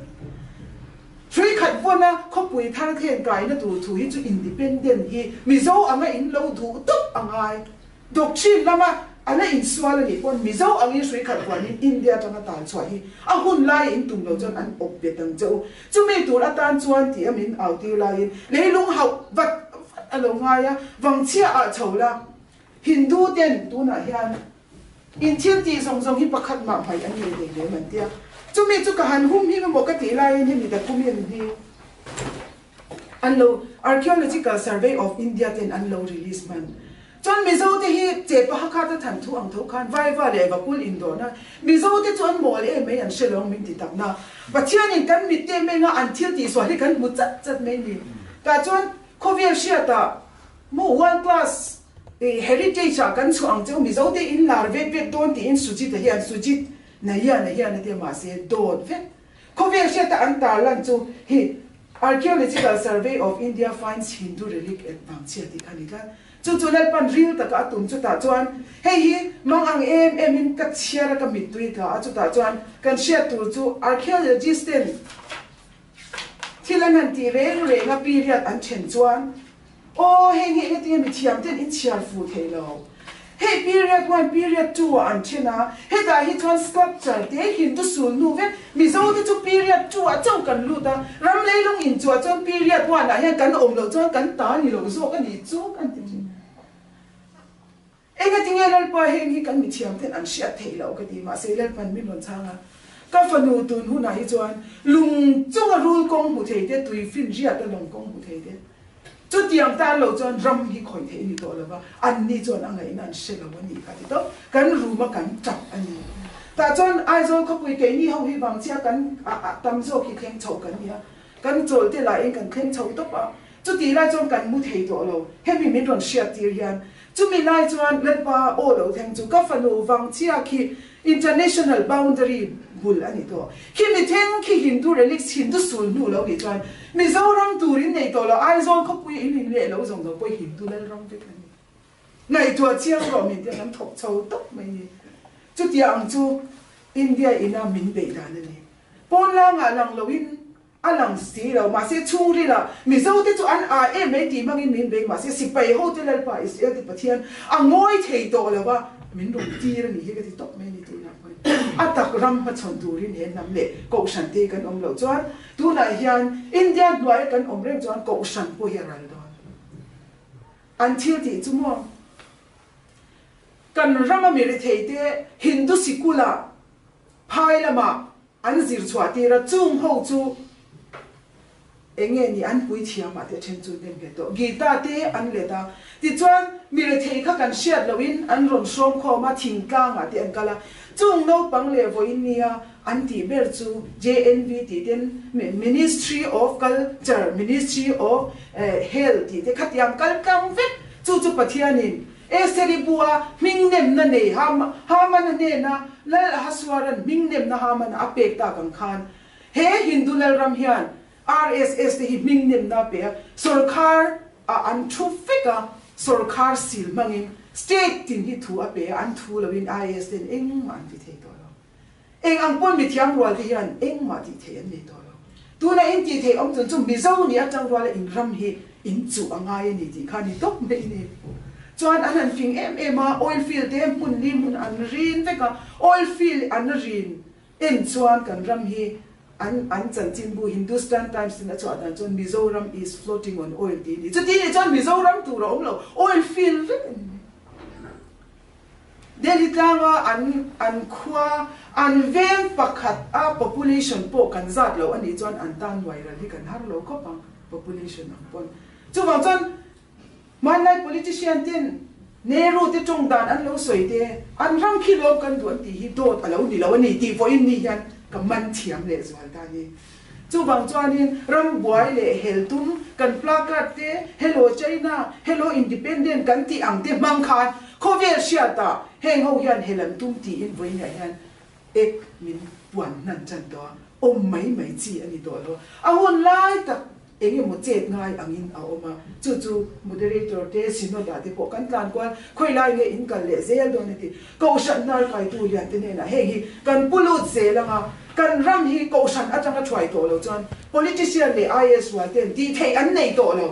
Hrui khat vawn a, khawpui thar then kaina tur thu hi chu independent hi Mizo anga in lo duh tawp a ngai. Doctrine lama a la insual a nih pawn Mizo angin hrui khat huanin India atanga tal chhuah hi a hun laia in tum lo chuan an awp bet ang che u. Chumi tur atan chuan tih a min au tir laiin leilung hauh vat vat a lo ngai a, vangchhia ah chho la Hindu ten tunah hian. In thil tih zawng zawng hi pakhat mah hmaih an nei hlei lem an tia. Chumi chu ka han hum him emaw ka tih laiin hemi document hi an lo Archaeological Survey of India ten an lo release hman. Chuan Mizo te hi chepa hakhat a than thu ang tho khan Vaiva leh Vakul indawrna Mizo te chu an mawl em mai an hre lo min ti tak na. Pathianin kan mit te menga an thil tihsual hi kan hmu chat chat mai ni. Tah chuan khawvel hriatah maw world class heritage ah kan chhuah ang cheu Mizo te in lar vet vet dawn tiin Sujit a hian Sujit Nahian a hian a tia mahse dawt vek. Khawvel hriata an tarlan chu hi Archaeological Survey of India finds Hindu relic at Vangchhia tih kha a ni tlat. Chu chu Lalpan ril taka a tum chutah chuan hei hi mang ang em em in ka chhiar a ka mittui tla a chutah chuan kan hriat tur chu archaeologist ten thil an han tih reng reng a period an then chuan Aw, hei nge engatinge mithiam ten in chhiar fu thei lo. Hei period one, period two ah an then a, hetah hi chuan sculpture te Hindu sul hnu vek, Mizo te chu period two ah chauh kan lut a, ram leilung in chuah chuan period one ah hian kan awm loh chuan kan ta ni lo zawk a nih chu kan ti thin. Engatinge Lalpa heng hi kan mithiam ten an hriat theih loh ka ti, mahse Lalpan min rawn chhang a, ka fanu tun hunah hi chuan lung chunga rul kawng hmu thei te, tui fin riat a lawng kawng hmu thei te, chutiang tan lo chuan ram hi khawih theih a ni tawh lo va, anni chuan a ngaihna an hre lo a nih kha ti tawp, kan room a kan tap a ni. Tah chuan Aizawl khawpui keini ho hi vangchhia kan tam zawk hi thleng chhoh kan ni a, kan chawlh te lahin kan thleng chho tawp a, chutih lai chuan kan mu thei tawh lo, hemi min rawn hriat tir hian Chumi lai chuan Lalpa aw lo thleng chu ka fanu Vangchhia khi international boundary bul a ni tawh. Khi mi thleng khi Hindu relics, Hindu sul hnu lo nih chuan Mizoram tur in nei tawh lo, Aizawl khawpui in in leh lo zawng zawng pawh Hindu Lalram vek a ni. Ngaihtuah chiang rawh min tia kan thawk chho tawp mai ni. Chutia ang chu India ina min beih dan a ni. Pawn langah lang loin A lang si lo, mahse chhungril ah Mizo te chu an aa em mai tih hmangin min bei, mahse sipai ho te Lalpa Israel te Pathian a ngawi thei tawh lo a, min rawn tir a nih hi ka ti tawp mai a ni tunah pawhin a tak ram hmachhawn turin he hnam leh Kohhran te hi kan awm loh chuan tunah hian India hnuaia kan awm reng chuan Kohhran pawh hi a ral dawn an thil tih chu maw kan rama mi rethei te Hindu sikula phai lamah An zir chhuah tir a, chung ho chu eng nge ni an pui thiam ah te then chu nem nghet tawh. Gita te an let a, tichuan mi rethei kha kan hriat loh in an rawn hrawm khawm a, thingtlang ah te an kal a, chung naupang leh vawiin nia an tih ber chu JNV tih ten Ministry of Culture, Ministry of Health tih te khatiang kal tlang vek, chu chu Pathianin Estheri bua hmingnemna nei Haman-a hnena Lal Ahasuaran hmingnemna Haman-a a pek tak ang khan he Hindu lalram hian RSS te hi hmingnemna a pe a, sawrkhar ah an thu vek a, sawrkhar sil hmangin state tin hi thu a pe a, an thu loin IAS ten engmah an ti thei tawh lo. Eng ang pawn mithiam rual te hian engmah tih theih an nei tawh lo. Tuna in tih theih awm chun chu Mizo nih atang ruala in ram hi in chuh a ngai a ni tih kha ni tawp mai ni. Chuan an han fing em em a, oil field te hmun li hmun an rin vek a, oil field an rin en chuan kan ram hi an an chanchinbu Hindustan Times in a chhuah dan chuan Mizoram is floating on oil tih a ni. Chuti nih chuan Mizoram tur a awm lo, oil field vek a ni mai. Delhi tlanga an an khua an veng pakhat a population pawh kan zat lo a nih chuan an tan nuai ral hi kan har lo khawp ang population ang pawn. Chuvang chuan hmanlai politician ten Nehru te tawng dan an lo sawi te an ram khi lawm kan duh an tih hi dawt a lo ni lo a ni tih vawiin ni hian ka man thiam leh zual ta a ni. Chuvang chuanin ram buai leh hel tum kan placard te Hello China, Hello Independent kan tih ang te hmang khan khawvel hriatah heng ho hian hel an tum tiin vawiinah hian ek min puan hnan chan tawh a, awm mai mai chi a ni tawh lo. A hun lai tak eng emaw chet ngai angin a awm a, chu chu moderator te, synod ah te pawh kan tlan kual, khawi lai nge in kal leh zel dawn a ti. Kohhran hnar kaitu lian te hnenah heng hi kan pu lut zel ang a, kan ram hi kohhran atanga thuai tawh lo chuan politician leh IAS rual ten tih theih an nei tawh lo.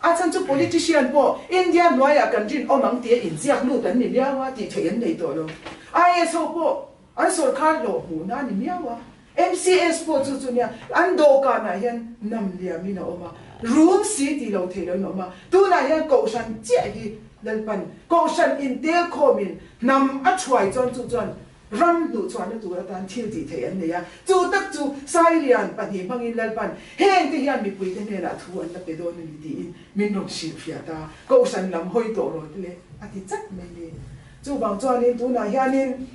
A chhan chu politician pawh India hnuaiah kan rinawm ang tia inziak lut an ni miau a, tih theih an nei tawh lo. IAS ho pawh an sawrkhar hlawh hmuhna a ni miau a. MCS pawh chu chu nia, an dawhkanah hian nam liamin a awm a, rum si tih lo theih loin a awm a. Tunah hian kohhran chiah hi. Lalpan Kohhran intel khawmin hnam a thuai chuan chu chuan ram hnuhchhuahna tur atan thil tih theih an nei a. Chu tak chu Sailian pahnih hmangin Lalpan hengte hian mipuite hnenah thu an la pe dawn a ni tiin min rawn hrilhfiah ta. Kohhran lam hawi tawh rawh te leh a ti chat mai ni. Chuvang chuanin tunah hianin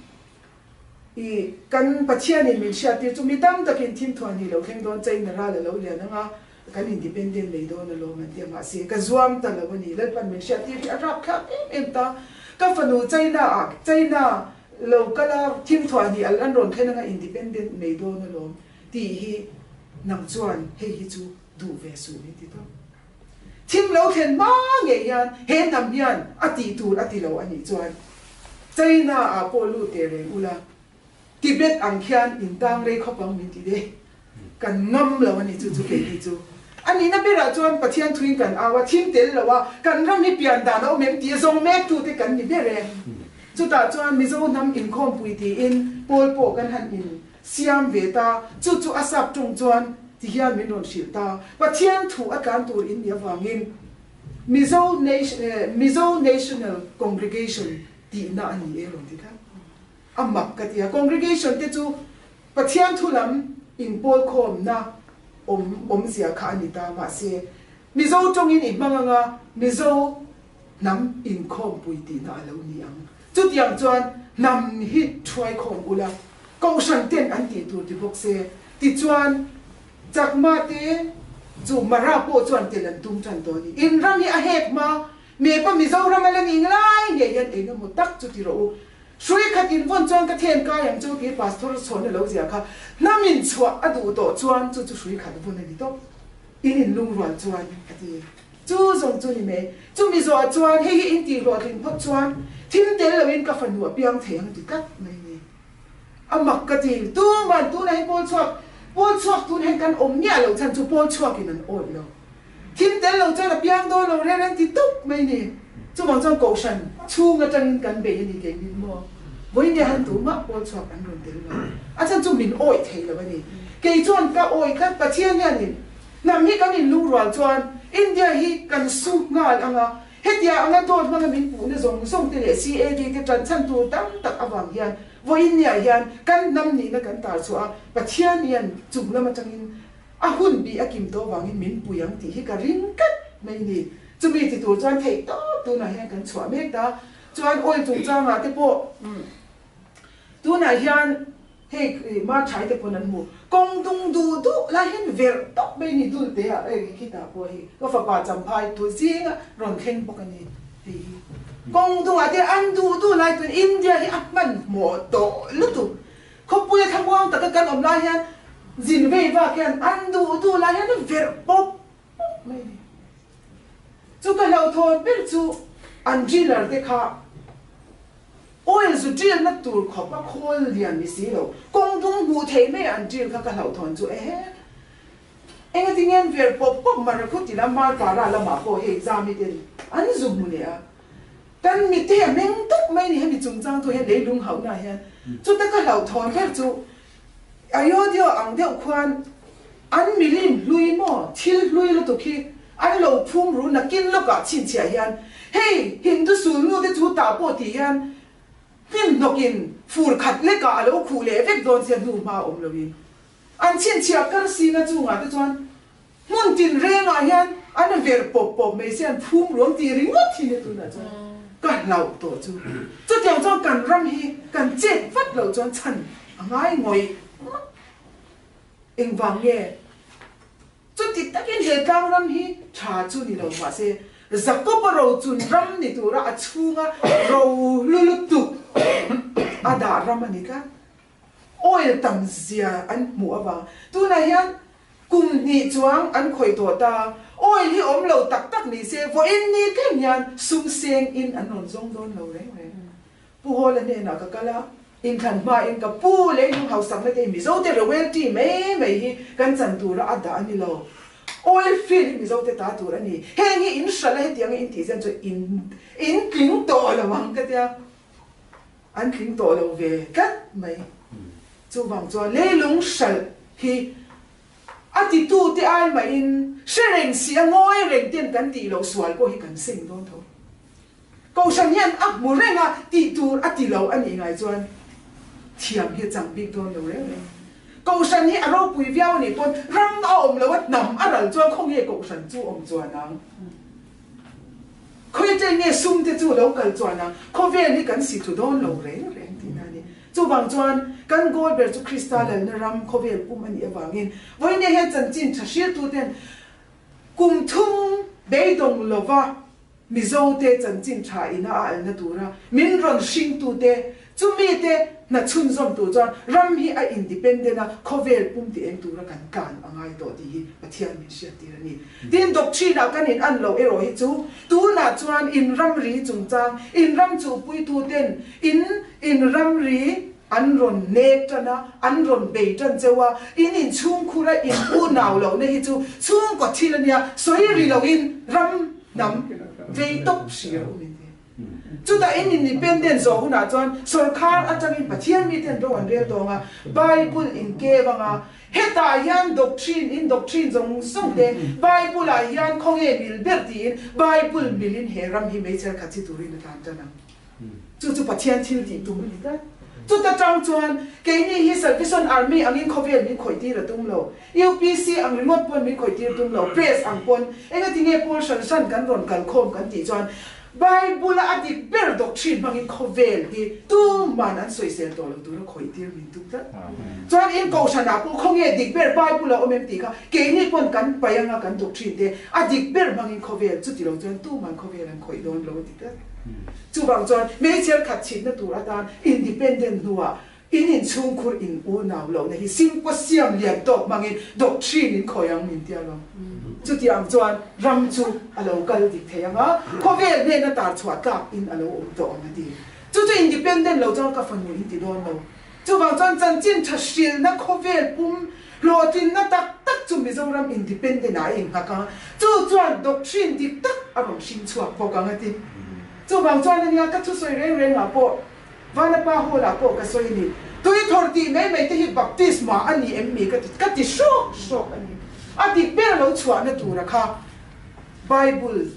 i kan Pathianin min hriattir chu mi tam takin thimthuan hi lo thleng dawn China ral a lo lian ang a, kan independent mai dawn alawm an ti a, mahse ka zuam ta lo a ni. Lalpan min hriattir hi a rapthlak em em ta. Ka fanu China ah China lo kal a thimthuan hi an rawn thlen anga independent mai dawn alawm tih hi nang chuan hei hi chu duh ve suh min ti tawp. Thim lo thlen hma ngei hian he hnam hian a tih tur a ti lo a nih chuan China ah pawh lut teh reng ula, Tibet ang khian in tang rei khawp ang min ti de. Kan ngam lo a ni chu chu keini chu. A nihna berah chuan Pathian thuin kan au a, thim tel lo a, kan ram hi pian dan a awm em tih a zawng mek tute kan ni ber e. Chutah chuan Mizo hnam inkhawmpui tiin pawl pawh kan han in siam ve ta, chu chu a sap ṭawng chuan ti hian min rawn hrilh ta, Pathian thu a tlan tur in nih avangin Mizo Mizo National Congregation tihna a ni e rawn ti tlat. A mak ka ti a, congregation te chu Pathian thu lam inpawl khawmna awm awmzia kha a ni ta, mahse Mizo ṭawngin i hmang anga Mizo hnam inkhawmpui tihna a lo ni ang. Chutiang chuan hnam hi thuai khawm ula, Kohhran ten an tih tur ti bawk se. Tichuan, Chakma te chu Mara pawh chuan tel an tum tan tawh a ni. In ram hi a hek hma, Mepa Mizoram a la ning lai ngei hian eng emaw tak chu ti rawh u. Hrui khat in vawn chuan ka then kai ang chu tih Pastor chhawn a lo zia kha. Hnam in chhuah a duh tawh chuan chu chu hrui khat vawn a ni tawp. In inlungrual chuan a ti. Chu zawng chu ni mai. Chumi zawhah chuan hei hi in tih hlawhtlin phawt chuan thim tel loin ka fanu a piang thei ang ti tlat mai ni. A mak ka ti. Tuman tunah hi pawl chhuak, pawl chhuak tun hian kan awm miah loh chhan chu pawl chhuakin an awih lo. Thim tel lo chuan a piang dawn lo reng reng ti tup mai ni. Chuvang chuan kohhran chhung atangin kan bei a ni kei min maw. Vawiin han tumah pawl chhuak an rawn tel lo. A chhan chu min awih thei lo a ni. Kei chuan ka awih tlat Pathian hianin Hnam hi kan inlungrual chuan India hi kan su nghal ang a, hetia anga dawt hmanga min puhna zawng zawng te leh CAD te tan chhan tur tam tak avang hian vawiin niah hian kan hnam nihna kan tar chhuah a, Pathian hian chung lam atangin a hun bih a kim tawh avangin min pui ang tih hi ka ring tlat mai ni. Chumi ti tur chuan theih tawp tunah hian kan chhuah mek ta. Chuan oil chungchangah te pawh tunah hian Hei Marthai te pawn an hmu. Kawng dung duh duh lai hian verh tawp mai ni dul te ah hei khitah pawh hei ka fapa champhai tu zinga rawn thleng bawk a ni hei hi. Kawng dungah te an duh duh lai chuan India hi a hmanhmawh tawh lutuk. Khawpuia thlamuang taka kan awm lai hian zin vei vak hian an duh duh lai hian verh pawp pawp mai ni. Chu ka hlauhthawn ber chu an driller te kha Oil zu drill na tur khawp a khawl lian ni si lo, kawng dung hmuh theih mai an drill kha ka hlauhthawn chu ehe. Engati nge an ver pawp pawp mar a khu ti la Marpara lamah pawh hei zami ten an zu hmu leh a. Kan mit te hi a meng tawp mai ni hemi chungchang tu hian leilung hauhna ah hian. Chuta ka hlauhthawn ber chu Ayodhya ang deuh khuan an milim hlui maw thil hlui lutuk hi an lo phum ru nakin lawkah chhinchhiah hian hei Hindu sulnu te chu tah pawh tih hian hnim hnawkin fur khat lekah a lo khuh leh vek dawn sia hnu hma awm loin an chhinchhiah kar singa chungah te chuan hmun tin rengah hian an ver pawp pawp mai sia an phum ruang tih ringawt hi nia tunah chuan ka hlauh tawh chu. Chutiang chuan kan ram hi kan chet vat loh chuan chhan a ngai ngawih ngawt. Engvang nge? Chuti takin he tlang ram hi tha chu ni lo mahse Jakob-a rochun ram ni tura a chhunga ro hlu lutuk a dah ram a ni tlat. Oil tam zia an hmuh avang tunah hian kum hnih chuang an khawih tawh ta. Oil hi awm lo tak tak ni se vawiin ni thleng hian sum seng in an rawn zawng dawn lo reng reng. Pu Hawla hnenah ka kal a, inthlan hmain ka pu leilung hausakna te hi Mizote royalty mai mai hi kan chan tura a dah a ni lo. Oil field hi Mizote ta tur a ni. Heng hi in hralh a hetianga in tih zen chu in in tling tawh lo ang ka tia. An tling tawh lo ve tlat mai. Chuvang chuan leilung hralh hi a titute ai mahin hre reng si a ngawi reng ten kan tih loh sual pawh hi kan seng dawn tho. Kohhran hian a hmu reng a, tih tur a ti lo a nih ngai chuan thiam hi a chang bik dawn lo reng reng. Kohhran hi a ropui viau a nih pawn ram a awm lo a, hnam a ral chuan khawnge kohhran chu awm chuan ang? Khawi chen nge sum te chu lo kal chuan ang? Khawvel hi kan si thu dawn lo reng reng tihna a ni. Chuvang chuan kan goal ber chu Krista lalna ram khawvel pum a nih avangin vawiin hian chanchin tha hriltuten kum thum beidawng lova Mizote chanchin tha ina a alna tura min rawn hringtute, chumite hna chhunzawm tur chuan ram hi a independent a, khawvel pum ti eng tura kan tlan a ngai tawh tih hi Pathian min hriattir a ni. Tin, doctrine-ah kan in an loh erawh hi chu tunah chuan in ramri chungchang, in ram chuhpuituten in in ramri an rawn nek tan a, an rawn bei tan cheu a, in inchhungkhura in unau lohna hi chu chhungkaw thil a nia, sawi ri loin ram hnam vei tawp hri a awm in ti. Chutah in independent zawh hunah chuan sawrkhar atangin Pathian miten ro an rel tawng a, Bible in ke vanga hetah hian doctrine in doctrine zawng zawng te Bible ah hian khawnge mil ber tiin Bible milin he ram hi meichher khat chi turin a tlan tan ang. Chu chu Pathian thil tih tum a ni tlat. Chuta tang chuan keini hi Salvation Army angin khawvel min khawih tir a tum lo. UPC ang ringawt pawn min khawih tir tum lo. Press ang pawn engati nge pawl hran hran kan rawn kal khawm kan tih chuan Bible-a a dik ber doctrine hmangin khawvel hi tuman an sawisel tawh lo tura khawih tir min tum tlat. Chuan in kohhranah pawh khawnge dik ber Bible-a awm em tih kha keini pawn kan paih anga kan doctrine te a dik ber hmangin khawvel chuti lo chuan tuman khawvel an khawih dawn lo a ti tlat. Chuvang chuan hmeichher khat chhitna tur atan independent hnuah in inchhungkhur in unau lohna hi symposium lian tawk hmangin doctrine in khawi ang min tia lo. Chuti ang chuan ram chu a lo kal dik thei ang a, khawvel hnena tar chhuah tlak in a lo awm tawh ang a ti. Chu chu independent lo chuan ka fanu in ti dawn lo. Chuvang chuan chanchin tha hrilhna khawvel pum hlawhtlinna tak tak chu Mizoram independent ah a inghak ang a, chu chuan doctrine dik tak a rawn hring chhuak bawk ang a ti. Chuvang chuan ania ka thusawi reng reng ah pawh Vanapa Hall ah pawh ka sawi a ni. Tuithawr tih mai mai te hi baptisma a ni em mi ka ti ka ti hrawk hrawk a ni. A dik ber lo chhuahna tura kha Bible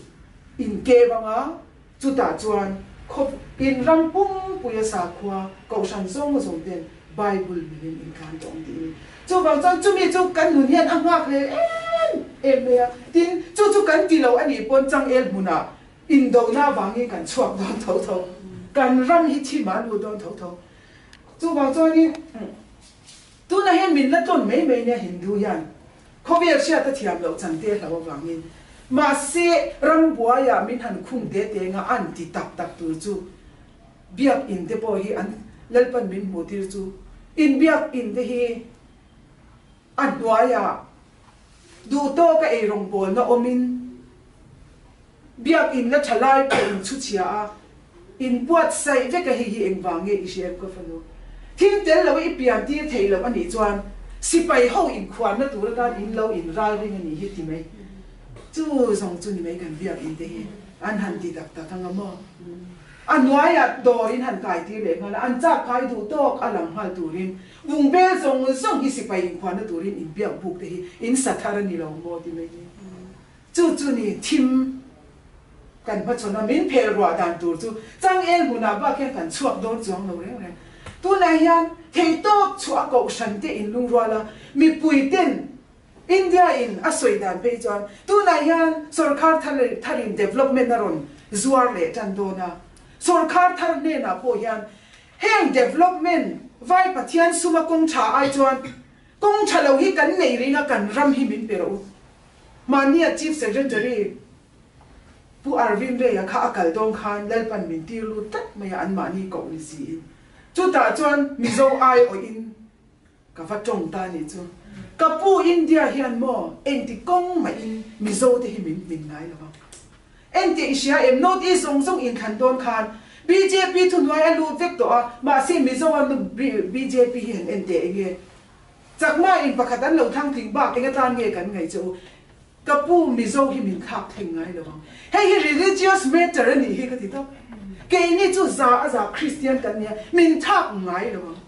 inkeu anga Chutah chuan khaw in ram pumpuia sakhua kohhran zawng zawng ten Bible milin in tlan tawh ang tih a ni. Chuvang chuan chumi chu kan nun hian a nghak hlel em em mai a, tin chu chu kan ti lo a nih pawn changel hmunah indona avangin kan chhuak dawn tho tho, kan ram hi thim ah a lut dawn tho tho. Chuvang chuanin tunah hian min la tlawn mai mai nia Hindu hian Khawvel hriat a thiam loh chan te hlo avangin mahse rambuaiah min han khung te te nga an ti tak tak tur chu biak in te pawh hi an Lalpan min hmuh tir chu in biak in te hi a hnuaiah duh tawka ei rawngbawlna awmin biak in la tha lai pawh in chhu chhia a in buatsaih vek a hei hi engvang nge i hria em ka fanu thil tel lo i pian tir theih loh a nih chuan sipai ho inkhuanna tur atan in lo in ral ring a nih hi ti mai chu zawng chu ni mai kan biak in te hi an han ti tak tak anga maw a hnuaiah dawr in han kai tir leh nghal a an chak kai duh tawk a lang nghal turin bungbel zawng zawng hi sipai inkhuanna turin in biak buk te hi in sa thar a ni lo maw ti mai ni. Chu chu ni thim kan hmachhawn a, min phel ruah dan tur chu changel hmunah bak hian kan chhuak dawn chuang lo reng reng. Tunah hian theihtawp chhuah a kohhran te in lungrual a, mipui ten India in a sawi dan phei chuan tunah hian sawrkhar thar tharin development a rawn zuar leh tan dawn a, sawrkhar thar hnenah pawh hian heng development vai Pathian suma kawng tha ai chuan kawng tha lo hi kan neih ring a kan ram hi min pe rawh u. Mahnia Chief Secretary Pu Arvind Ray-a kha a kal dawn khan Lalpan min tir lut tlat mai a, anmahni koh ni siin. Chutah chuan Mizo aiawhin ka va tawng ta nih chu. Ka pu India hian maw engti kawng mahin Mizo te hi min hmin ngai lo ang. Engti i hria em? North East zawng zawng inthlan dawn khan bjp thuhnuai a lut vek tawh a, mahse Mizo a bjp hi han en teh enge? Chakma in pakhat an lo thlang tling bak eng atan nge kan ngaih che u? Ka pu Mizo hi min thlak thleng ngai lo ang. Hei hi religious matter a nih hi ka ti tawp. Keini chu za a za Christian kan nia, min thlak ngai lo ang.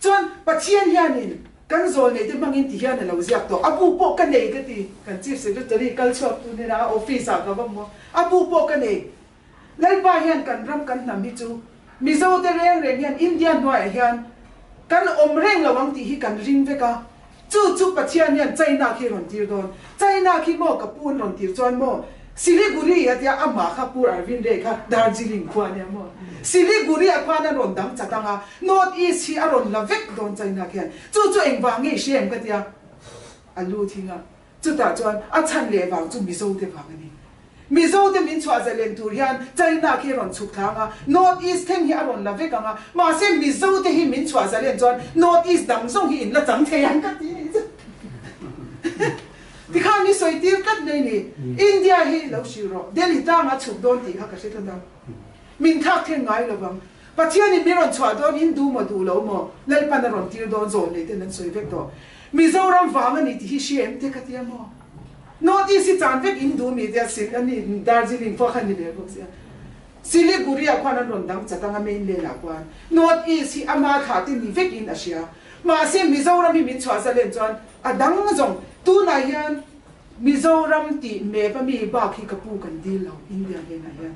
Chuan Pathian hianin kan zawl nei te hmangin ti hian a lo ziak tawh. A bu pawh ka nei ka ti. Kan Chief Secretary kal chhuak tu hnenah a office ah ka va hmu a, a bu pawh ka nei. Lalpa hian kan ram kan hnam hi chu Mizo te reng reng hian India hnuaiah hian kan awm reng lo ang tih hi kan ring vek a, chu chu Pathian hian China khi rawn tir dawn. China khi maw ka pu an rawn tir chuan maw Siliguri a tia amah kha Pu Arvind Ray kha Darjeeling khua ania maw Siliguri ah khuan a rawn dang chat ang a, North East hi a rawn la vek dawn China khian. Chu chu engvang nge i hria em ka tia a lu thing a. Chutah chuan a chhan leh vang chu Mizo te vang a ni. Mizo te min chhuah zalen tur hian China khi a rawn chhuk thlang a, North East thleng hi a rawn la vek ang a, mahse Mizo te hi min chhuah zalen chuan North East dang zawng hi in la chang thei ang ka ti ni chu. Tikhan mi sawi tir tlat mai ni. India hi lo hrilh rawh, Delhi tlangah chhuk dawn tih kha ka hre tlat a. Min thlak thleng ngai lo vang. Pathianin min rawn chhuah dawn in duh maw duh lo maw? Lalpan a rawn tir dawn zawn nei ten an sawi vek tawh. Mizoram vang a ni tih hi hria em te ka tia maw? North East hi chan vek in duh mi tia sil a ni Darjeeling pawh kha ni ve bawk sia. Siliguri ah khuan an rawn dang chat ang a mainland ah khuan. North East hi ama thlah te ni vek in a hria. Mahse Mizoram hi min chhuah zalen chuan a dang zawng. Tunah hian Mizoram tih map a mi bak hi ka pu kan dil lo India hnenah hian.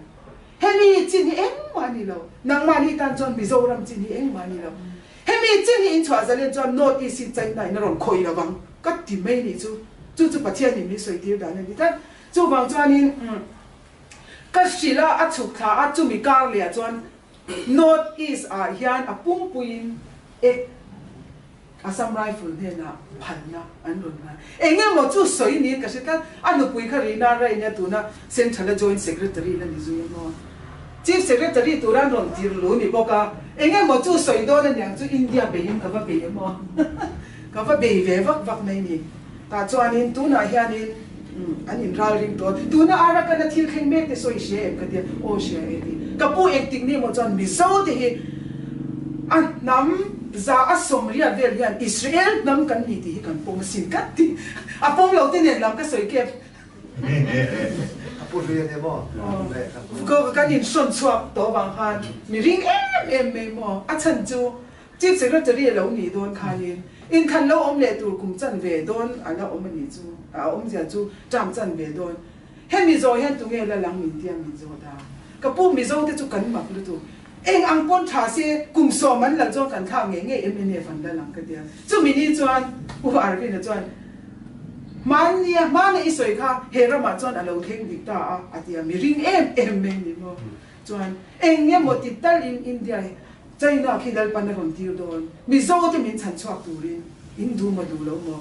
Hemi chin hi engmah a ni lo. Nangmahni tan chuan Mizoram chin hi engmah a ni lo. Hemi chin hi inchhuah zalen chuan North East hi China in a rawn khawih lo vang ka ti mai nih chu. Chu chu Pathian in min sawi tir dan a ni tlat. Chuvang chuanin ka hrilh a, a chhuk thla a, chumi kar leh ah chuan North East ah hian a pumpuiin ek Assam Rifle hnenah phalna an rawn hlan. Eng emaw chu sawi niin ka hre tlat. A nupui kha Rina Rain-a tuna Central-a Joint Secretary la ni zui a maw? Chief Secretary tura an rawn tir lu ni bawk a. Eng emaw chu sawi dawn a niang chu India beiin ka va bei a maw? Ka va bei ve vak vak mai ni. Tah chuanin tunah hianin an inral ring tawh. Tuna Arakan-a thil thleng mek te sawi hria em ka tia, aw hria e ti. Ka pu engtik ni emaw chuan Mizo te hi a hnam za a sawmriat vel hian Israel hnam kan ni tih hi kan pawm asin ka ti. A pawm lo te nen lam ka sawi kep. A pu hlui a ni maw? Aw kan inhrawn chhuak tawh vang khan mi ring em em mai maw? A chhan chu Chief Secretary a lo nih dawn khanin inthlan lo awm leh tur kum chan ve dawn a la awm a nih chu, a awmzia chu term chan ve dawn. Hemi zawh hian tunge la lang min tia min zawt a, ka pu Mizo te chu kan mak lutuk. Eng ang pawn tha se kum sawm an lal chuan kan thlak ngei ngei mnf an la lang ka tia. Chumi ni chuan Pu Arvin-a chuan hmannia hmana i sawi kha he ramah chuan a lo thleng dik ta a a tia, mi ring em em mai ni maw. Chuan eng emaw ti talin India hi China khi Lalpan a rawn tir dawn, Mizo te min chhan chhuak turin in duh maw duh lo maw?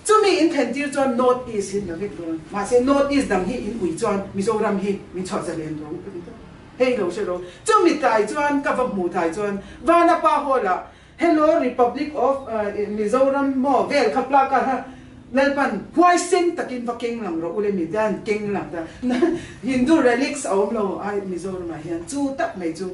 Chumi in thlen tir chuan North East hi la vek dawn, mahse North East dang hi in ui chuan Mizoram hi min chhuah zalen ro ka ti tawp. Hei lo hre ro. Chumi tlai chuan ka va hmuh tlai chuan Vanapa Hall ah Hello Republic of Mizoram maw vel kha placard kha Lalpan huaisen takin va keng lang rawh u le mi dan keng lang ta Hindu relics a awm lo a Mizoram ah hian chu tak mai chu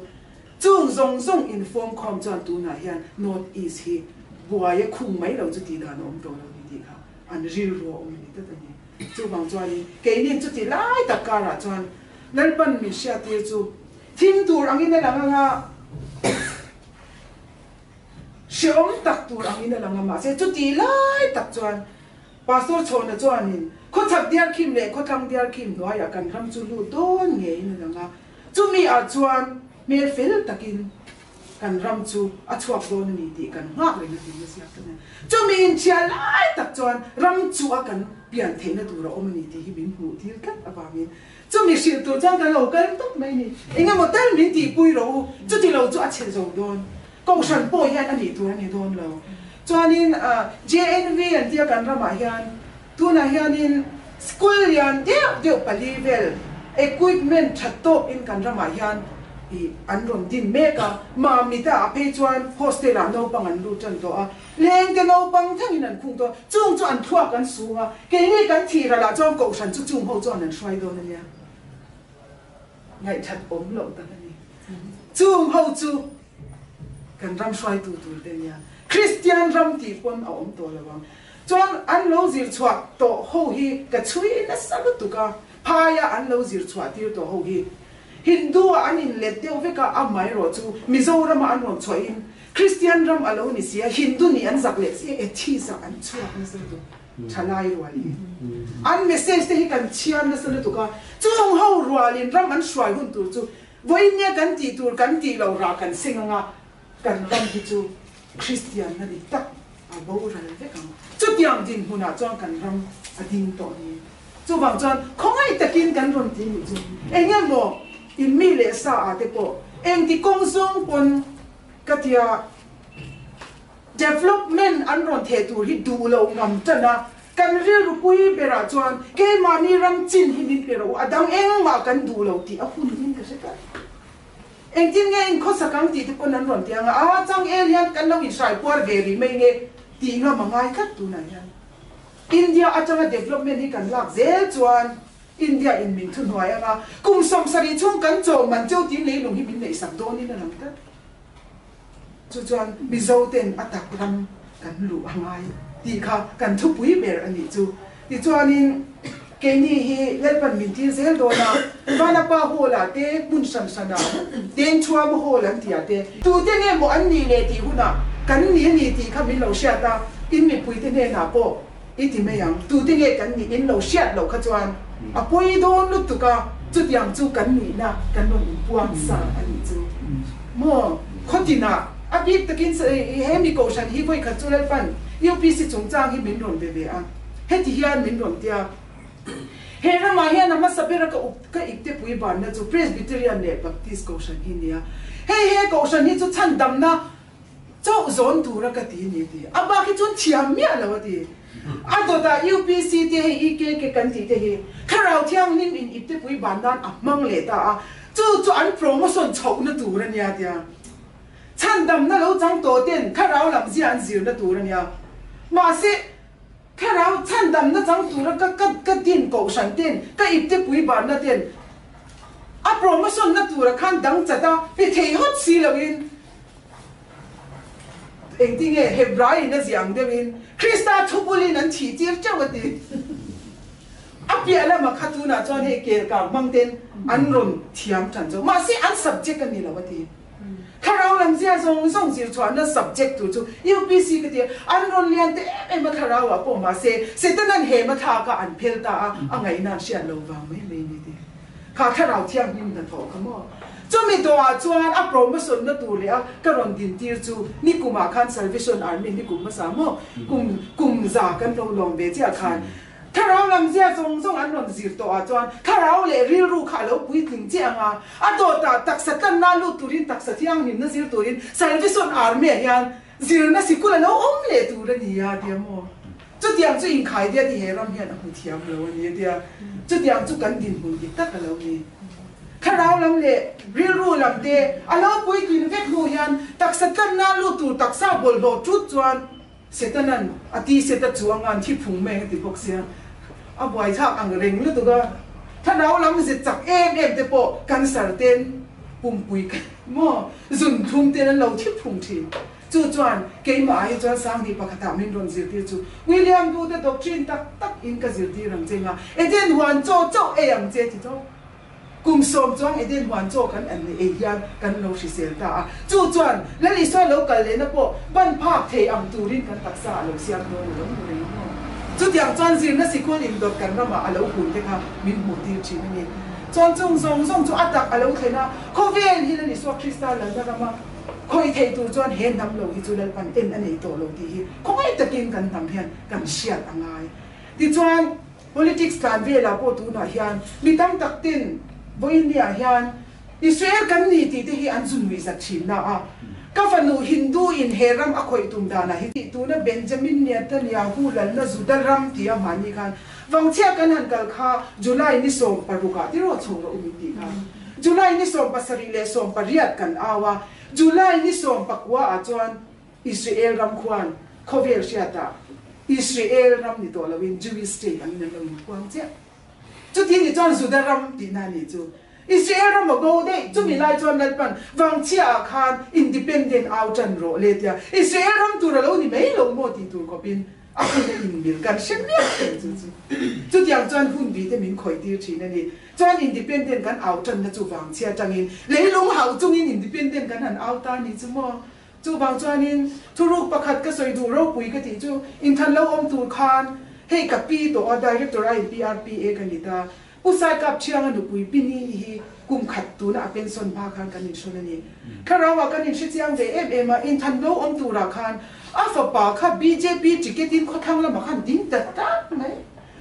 Chung zawng zawng inform khawm chuan tunah hian North East hi buai a khung mai lo chu tih dan a awm tawh lo ni tih kha an rilru a awm a ni tlat a ni. Chuvang chuanin keinin chuti lai tak karah chuan Lalpan min hriattir chu thim tur angin a lang anga hreawm tak tur angin a lang a mahse chuti lai tak chuan Pastor Chhawna chuanin khawchhak diarkhim leh khawthlang diarkhim hnuaiah kan ram chu lut dawn ngeiin a lang a. Chumi ah chuan hmel fel takin kan ram chu a chhuak dawn a ni tih kan nghak reng a tih na ziak ta nen. Chumi inchhia lai tak chuan ram chu a kan pian theihna tur a awm a ni tih hi min hmuh tir tlat avangin chumi hrilh tur chuan kan lo kal tawp mai a ni. Engemaw tal min tihpui rawh u, chuti lo chu a chhe zo dawn. Kohhran pawh hian a nih tur a ni dawn lo. Chuanin JNV an tia kan ramah hian Tunah hianin school lian deuh deuh pali vel equipment tha tawk in kan ramah hian ih an rawn din mek a, Mamita ah phei chuan hostel ah naupang an lut tan tawh a, lengte naupang thangin an khung tawh a, chung chu an thluak an sung a, keini kan thih ral ah chuan kohhran chu chung ho chuan an hruai dawn a nia, ngaihthat awm loh tak a ni. Chung ho chu kan ram hruaitu tur te nia, Kristian ram tih pawn a awm tawh lo ang. Chuan an lo zir chhuah tawh ho hi ka chhui nasa lutuk a, phaia an lo zir chhuah tir tawh ho hi Hindu ah an in let deuh vek a, amaherawh chu Mizoram ah an rawn chhuah in Kristian ram a lo ni si a, Hindu nih an zak leh si a, atheist ah an chhuak nasa lutuk. Thalai rual hi. An message te hi kan chhiar nasa lutuk a, chung ho rualin ram an hruai hun tur chu vawiin nge kan tih tur kan tih loh rah kan seng anga kan ram hi chu Kristian na dik tak a boral vek ang. Chutiang dinhmunah chuan kan ram a ding tawh ni. Chuvang chuan khawngaih takin kan rawn ti nih chu eng emaw in mi leh sa ah te pawh engti kawng zawng pawn ka tia Development an rawn theh tur hi duh lo ngam tan a, kan rilru pui berah chuan keimahni ram chin hi min pe rawh u, a dang engmah kan duh lo tih a hun in ka hre tlat. Engtin nge in khawsak ang tih te pawn an rawn ti ang a, a chang el hian kan lo inhrai puar ve rih mai nge tih ngam a ngai tlat tunah hian. India atanga development hi kan lak zel chuan India in min thuhnuai ang a, kum 70 chhung kan chawm man cheu tiin leilung hi min neihsak dawnin a lang tlat. Chu chuan Mizo ten a tak ram kan luh a ngai tih kha kan thupui ber a nih chu. Tichuanin keini hi Lalpan min tir zel dawn a, Vanapa Hall ah te, hmun hran hran ah, Tengchhuama Hall an tih ah te, tute nge maw an nih leh tih hunah kan ni a ni tih kha min lo hriat a, in mipuite hnenah pawh i ti mai ang, tute nge kan nih in lo hriat loh kha chuan a pawi dawn lutuk a, chutiang chu kan nihna kan rawn inpuang sa a nih chu maw? Khawtinah a bik takin he mi kohhran hi vawikhat chu Lalpan UPC chungchang hi min rawn be ve a, heti hian min rawn tia, He ramah hian a hmasa bera ka up ka ipte pui banna chu Presbyterian leh Baptist kohhran hi nia, hei he kohhran hi chu chhandamna Chauh zawn tura ka ti ni a ti. A bak hi chuan thiam miah lo a ti. A dawtah UPC te hei EKK kan tih te hi Thlarau Thianghlim in iptepui ban nan a hmang leh ta a, chu chu an promotion chhohna tur a nia tia. Chhandamna lo chang tawh ten Thlarau lam zia an zirna tur a nia. Mahse, Thlarau chhandamna chang tura ka ka ka din kohhran ten ka iptepui banna ten a promotion na tura khan dang chat a pe thei hawt si loin Engtinge Hebrai in a ziah ang deuhin Krista thupulin an thih tir teuh a ti. A piah lamah kha tunah chuan hei kelkang hmang ten an rawn thiam tan zawk. Mahse an subject a ni lo a ti. Thlarau lam zia zawng zawng zir chhuahna subject tur chu UPC ka ti a, an rawn lian te em em a thlarau ah pawh mahse Setanan hema thlak a an phel ta a, a ngaihna an hriat lo vang mai mai a ni ti. Kha thlarau thianghlim hnathawh kha maw? Chumi tawhah chuan a promotion na tur leh a ka rawn din tir chu nikumah khan Salvation Army nikum hmasa maw? Kum kum za kan lo lawm ve chiah khan thlarau lam zia zawng zawng an rawn zir tawhah chuan thlarau leh rilru kha a lo puitling chiah ang a, a dawtah taksa tlanna lut turin taksa thianghlimna zir turin Salvation Army-ah hian zirna sikul a lo awm leh tur a ni a tia maw? Chutiang chu inkhai diat hi he ram hian a hmu thiam lo a ni a tia. Chutiang chu kan dinhmun dik tak a lo ni. Thlarau lam leh rilru lam te a lo puitlin vek hnu hian taksa tlanna lut tur taksa bawlhhlawh thut chuan Setanan a ti set a chuang a, an thi phung mai ang a ti bawk sia. A buaithlak ang reng lutuk a. Thlarau lam zet chak em em te pawh cancer ten pumpui maw zunthum ten an lo thi phung thin. Chu chuan keimah ah hi chuan Sanghnih pakhatah min rawn zirtir chu William Booth-a doctrine tak tak in ka zirtir ang che nga, Eden huan chaw chauh ei ang che ti tawp. Kum sawm chuang Eden huan chaw kan an ei hian kan lo hrisel ta a, chu chuan Lal Isua lo kal lehna pawh ban phak thei ang turin kan taksa a lo siam dawn a lo hmu reng maw? Chutiang chuan zirna sikul indawt kan ramah a lo hun te kha min hmuh tir thin a ni. Chuan chung zawng zawng chu a tak a lo thlen a, khawvel hi Lal Isua Krista lalna rama Khawih theih tur chuan he hnam lo hi chu Lalpan en a nei tawh lo tih hi khawngaih takin kan hnam hian kan hriat a ngai. Tichuan, politics tlan velah pawh tunah hian mi tam tak ten vawiinniah hian Israel kan ni tih te hi an zu nuih zat thin na a, ka fanu Hindu in he ram a khawih tum danah hi tih tuna Benjamin Netanyahu lalna Juda ram tia mahni khan Vangchhia kan han kal kha July ni 16 ah tiraw chho rawh u min tih kha. July ni 17 leh 18 kan au a, July ni 19 ah chuan Israel ram khuan khawvel hriatah Israel ram ni tawh loin Jewish state angin an lo inphuang chiah. Chuti ni chuan Juda ram tihna a nih chu. Israel ram a bo daih, chumi lai chuan Lalpan Vangchhia ah khan independent au tan rawh le tia Israel ram tur a lo ni mai lo maw tih tur khawpin A hun a inmil kan hre miah thei chu chu. Chutiang chuan hun bi te min khawih tir thin a ni. Chuan independent kan au tanna chu vangchhia tangin leilung hauh chungin independent kan han au ta ni chu maw. Chuvang chuanin thuruk pakhat ka sawi duh ropui ka tih chu inthan lo awm tur khan. Hei ka pi tawh a, Director a in PRPA ka ni ta. Pu Saikap Thianga nupui pi ni hi kum khat tuna a pension hma khan kan inhrawn a ni. Thlarau ah kan inhre chiang ve em em a, inthan lo awm turah khan a fapa kha bjp ticket in khawthlang lamah khan ding ta tak mai.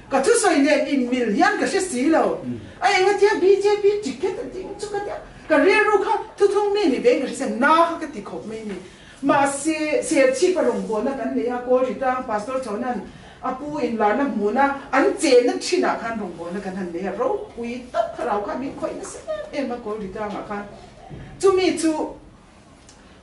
Ka thusawi nen inmil hian ka hre si lo. A engatia bjp ticket a ding chu ka tia, ka rilru kha thuthung mi ni ve in ka hre sia, na kha ka ti khawp mai ni. Mahse, Serchhip a rawngbawlna kan nei a, Kawlri tang Pastor Chhonan a pu inlarna hmuna an chenna thinah khan rawngbawlna kan han nei a, ropui tak thlarau kha min khawih nasa em em a Kawlri tangah khan. Chumi chu,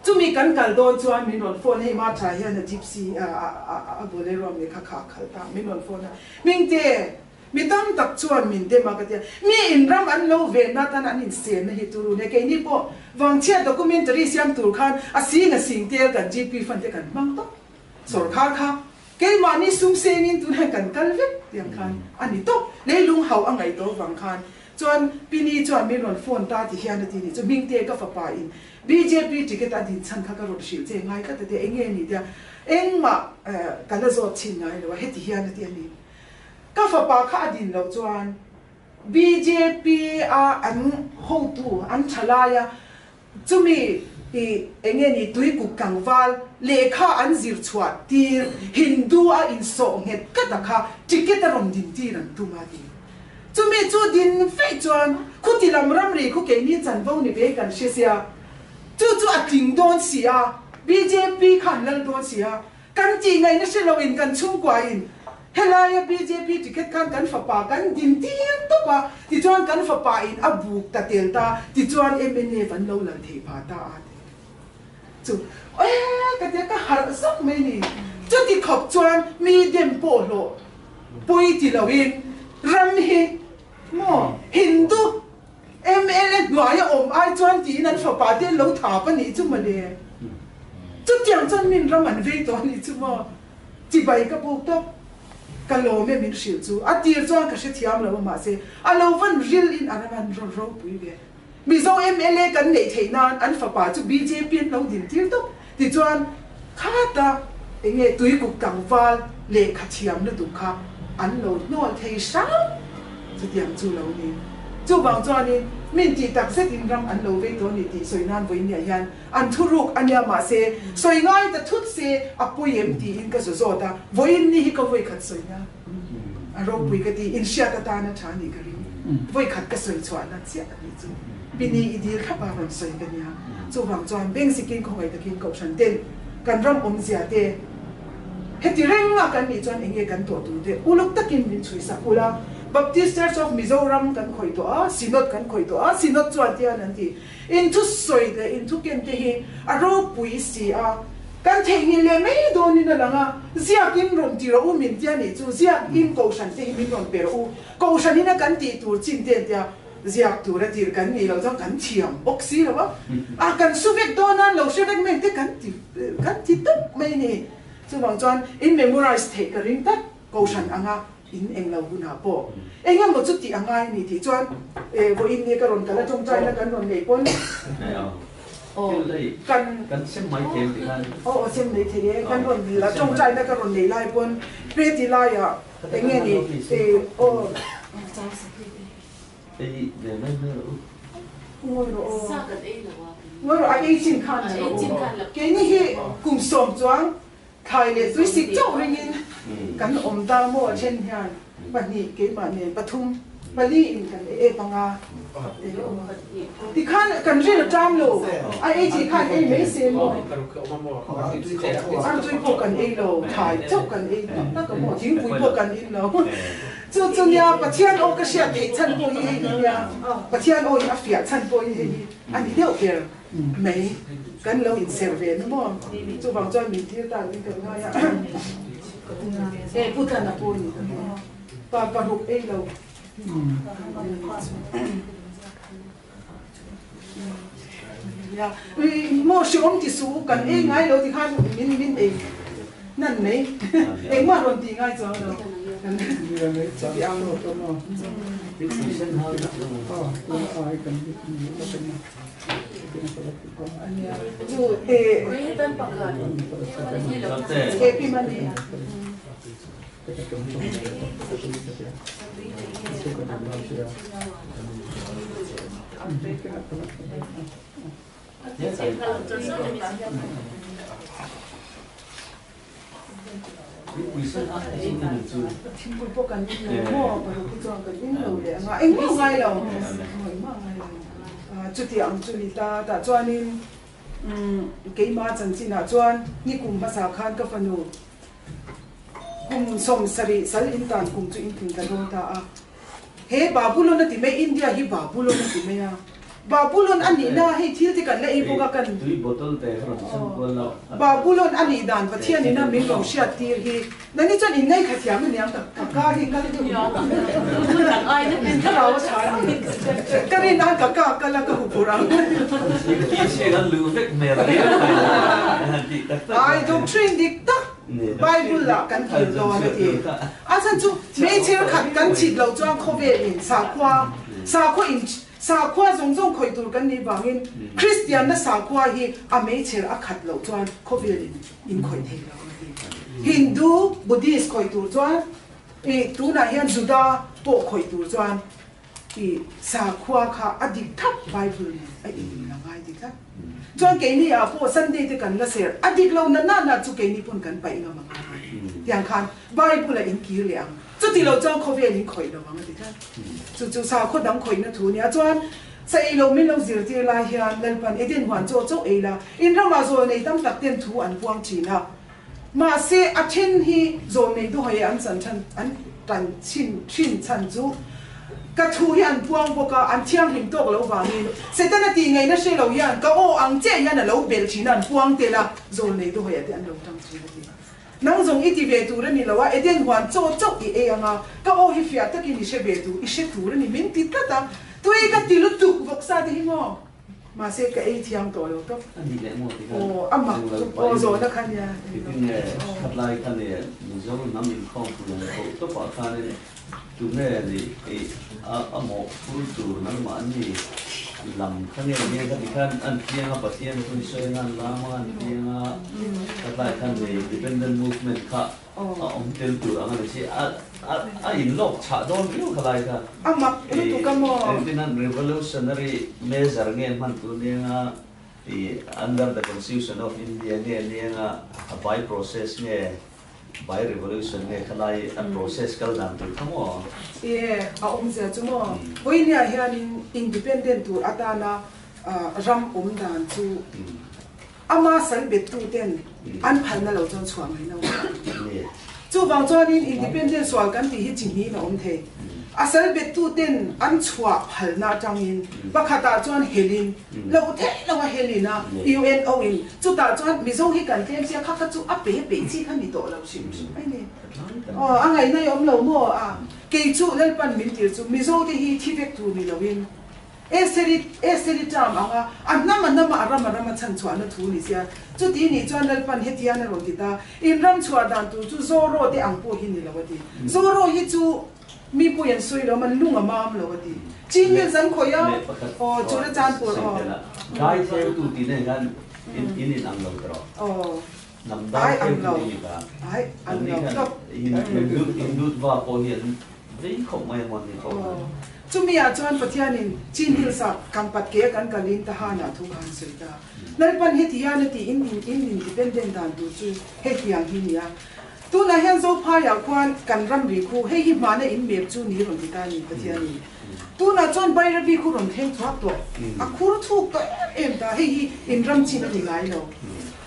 chumi kan kal dawn chuan min rawn phone, hei Martha hian a gypsy a bolero a mi kha kha a khalh ta, min rawn phone a, Hmingte, Mi tam tak chuan min dem a ka tia, mi in ram an lo ven na tan an insen na hi turu nia, keini pawh Vangchhia documentary siam tur khan a sing a sing tel kan GP fund te kan hmang tawp, sawrkhar kha keimahni sum sengin tunah kan kal vek tiang khan a ni tawp, leilung hauh a ngaih tawh vang khan chuan Pini chuan min rawn phone ta ti hian a ti nih chu Hmingte ka fapa in bjp ticket a din chhan kha ka rawn hrilh che ngai tlat a tia enge ni tia engmah ka la zawt chhin ngai lo a heti hian a ti a ni. Ka fapa kha a din loh chuan bjp a an hotu an tha lai a, chumi i enge ni tuikuk tlangval lehkha an zir chhuah tir Hindu a insawh nghet tlat a kha ticket a rawn din tir an tum a ti. Chumi chu din feih chuan khuti lam ramri khu keini chanvo ni ve kan hre sia, chu chu a tling dawn si a, bjp khan lal dawn si a, Kan tih ngaihna hre loin kan chhungkuain helaia bjp ticket khan kan fapa kan din tir tawp a, tichuan kan fapa in a buk ta tel ta, tichuan mnf an lo lal thei pha ta a ti chu e ka tia ka harh zawk mai ni. Chuti khawp chuan mi dem pawh hlawh pawi ti loin ram hi maw Hindu Mla hnuaia awm ai chuan tiin an fapa te an lo thap a nih chu mawle. Chutiang chuan min ram an vei tawh a nih chu maw. Chibai ka buk tawp. Ka lawm e min hrilh chu. A tir chuan ka hrethiam lo a mahse a lo van ril in a ram an rawn ropui ve. Mizo mla kan neih theih nan an fapa chu bjp an lo din tir tawp. Tichuan khata enge tuikuk tlangval lehkha thiam lutuk kha an lo hnawl thei hram chutiang chu lo ni. Chuvang chuanin min tih tak zetin ram an lo vei tawh a ni tih sawi nan vawinia hian an thuruk a nia mahse sawi ngai ta thut se a pawi em tiin ka zu zawt a, vawiin ni hi ka vawikhat sawina a ropui ka ti, inhriat atana tha a nih ka ring, vawikhat ka sawi chhuahna chiah a nih chu. Pini i dil thlap a rawn sawi ka nia. Chuvang chuan beng sikin khawngaih takin kohhran ten kan ram awmzia te heti reng a kan nih chuan enge kan tawh tur te uluk takin min chhui sak ula. Baptist Church of Mizoram kan khawih tawh a, Synod kan khawih tawh a, Synod chuan tian an ti. In thu sawi leh in thu ken te hi a ropui si a, kan theihnghilh leh mai dawnin a lang a, ziak in rawn ti rawh u min tia nih chu, ziak in kohhran te hi min rawn pe rawh u, kohhran in a kan tih tur chin te an tia. Ziak tur a tir kan nih loh chuan kan thiam bawk si lo a, a kan su vek dawn a, lo hre vek mai te kan ti kan ti tawp mai a ni. Chuvang chuan in memorize theih ka ring tlat, kohhran anga in eng lo hunah pawh eng emaw chu tih a ngai a ni tih chuan e vawiin nge ka rawn kal a tawngtaina kan rawn neih pawn aw kan kan sem mai thei ang tih khan aw aw sem mai thei e, kan rawn la tawngtaina ka rawn nei lai pawn pe ti laiah eng nge ni e aw. Ei ve mai mai rawh u. Ngawi rawh aw. Ngawi rawh a ei chin khan la rawh aw. Keini hi kum sawm chuang thlai leh tui sik chauh ringin kan awm ta maw a then hian pahnih keimah nen pathum pali in kan e panga tikhan kan ril a ṭam lo a ei chi khan ei mai se maw artui pawh kan ei lo thlai chauh kan ei tak tak a maw thingpui pawh kan in lo. Chu chu nia Pathian aw ka hriat theih chhan pawh hi hei hi nia, Pathian aw hi a fiah chhan pawh hi hei hi a ni deuh ber mai, kan lo inserh ve na maw, chuvang chuan min thil tan in kan ngai a, e Pu Tlana pawh ni ta maw, pa paruk ei lo Maw hreawm ti suh u, kan ei ngai lo ti khan min min ei nan mai, engmah rawn ti ngai chuang lo. Chuti ang. Chu e e pi mani. Thingpui pawh kan in lo maw? Paruk hi chuan kan in lo leh anga engmah ngai lo engmah ngai lo chuti ang chu ni ta tah chuanin keimah chanchinah chuan nikum hmasa khan ka fanu kum 70 sal in tan kum chu in tling ta dawn ta a. He Babulon a ti mai, India hi Babulon a ti mai a. Babulon a nihna hei thil te kan la ei bawk a kan. Tui bottle te kha rawn chhan kual lo. Babulon a nih dan Pathian ina min rawn hriat tir hi nani chuan in ngaihkha thiam a niang ka ka kar hi kal deuh in thlarau a tha a ni. Ka rin a ka ka kal a ka hu phur ang. Ai doctrine dik tak. Bible ah kan kir dawn a ti. A chhan chu hmeichhe khat kan chhit loh chuan khawvel in sakhua, sakhua in sakhua zawng zawng khawih tur kan nih vangin Kristianna sakhua hi a meichher a khat loh chuan khawvel in in khawih thei lo a ti. Hindu, Buddhist khawih tur chuan i tunah hian Juda pawh khawih tur chuan I sakhua kha a dik thap Bible nen a in la ngai dik tlat. Chuan keini ah pawh Sunday te kan la ser a dik lo na na na chu keini pawn kan paih ngam ang a tiang khan Bible a in kir leh ang. Chuti lo chuan khawvel in khawih lo ang a ti tlat. Chu chu sakhaw dang khawihna thu nia chuan sa ei lo min lo zirtir lai hian Lalpan Eden huan chaw chauh ei la in ramah zawl nei tam tak ten thu an puang thin a. Mahse a then hi zawl nei duhai an chan than an tan chhin thin chhan chu ka thu hi an puang bawk a, an thianghlim tawk lo vangin Setana tih ngaihna hre lo hian ka aw ang chiah hian a lo belh thin a, an puang tel a, zawl nei duhai ah te an lo tang thin a ti. Nang zawng i ti ve tur a ni lo a, Eden huan chaw chauh i ei ang a, ka aw hi fiah takin i hre ve tur, i hre tur a ni min ti tlat a, tui ka ti lutuk vawksa te hi maw? Mahse ka ei thiam tawh lo tawp. A nih leh maw ti khan Aw a mak englo chu pahin aw zawhna kha nia Titin nge khatlai kha nia Mizo hnam inkhawm pui ang koh tawpah khanin tunge ni ei a a mawh phur tur nangmahni lam kha nge nia kha ti khan an piang a Pathian chu ni sawi anga an lam anga an piang a khatlai khan ni independent movement kha a awm tel tur ang a ni si a a a in lawk chhah dawn viau kha lai kha. A mak lutuk a maw? Engtin an revolutionary measure nge hman tur nianga i under the constitution of India nge nianga a by process nge by revolution nge kha lai a process kal dan tur kha maw? Ie a awmzia chu maw? Vawinia hianin independent tur atana ram awm dan chu Ama sal bettu ten an phalna lo chuan chhuah mai lo. Chuvang chuanin independent sual kan tih hi chi hnihin a awm thei. A sal bettu ten an chhuah phalna atangin pakhatah chuan helin loh theih lo a helin a UNO in chutah chuan Mizo hi kan tlem sia kha kha chu a pe peih chi kha ni tawh lo hrim hrim mai ni. Aw a ngaihna i awm lo maw a kei chu Lalpan min tir chu Mizo te hi thi vek tur ni loin Eseri, Eseri term anga a hnam a hnama a ram a rama chhan chhuahna thu ni sia. Chuti nih chuan Lalpan hetian a rawn ti ta, In ram chhuah dan tur chu Zoro te ang pawh hi ni lo a ti. Zoro hi chu mi pawh an sawi lo, man lung a mam lo a ti. Chin Hills an khawih a, aw chu ra chan pawh aw. Dai theu tu tih nen khan in in ang lo tawh. Aw. Hnam dai theu tu tih ni ta. Ai ang lo tawp. Hindutva pawh hi an Vei khawp mai a mawn ni khawp mai. Chumi ah chuan Pathianin Chin Hills ah kampat ke a kan kalin Tahan ah thu kha an sawi ta. Lalpan heti hian a ti in in independent dan tur chu hetiang hi nia. Tunah hian Zophai ah khuan kan ramri khu hei hi hmana in mep chu ni rawn ti ta ni Pathianin. Tunah chuan Bairabi khu rawn thleng thuak tawh. A khur thuk tawh em em ta hei hi in ram chin a ni ngai lo.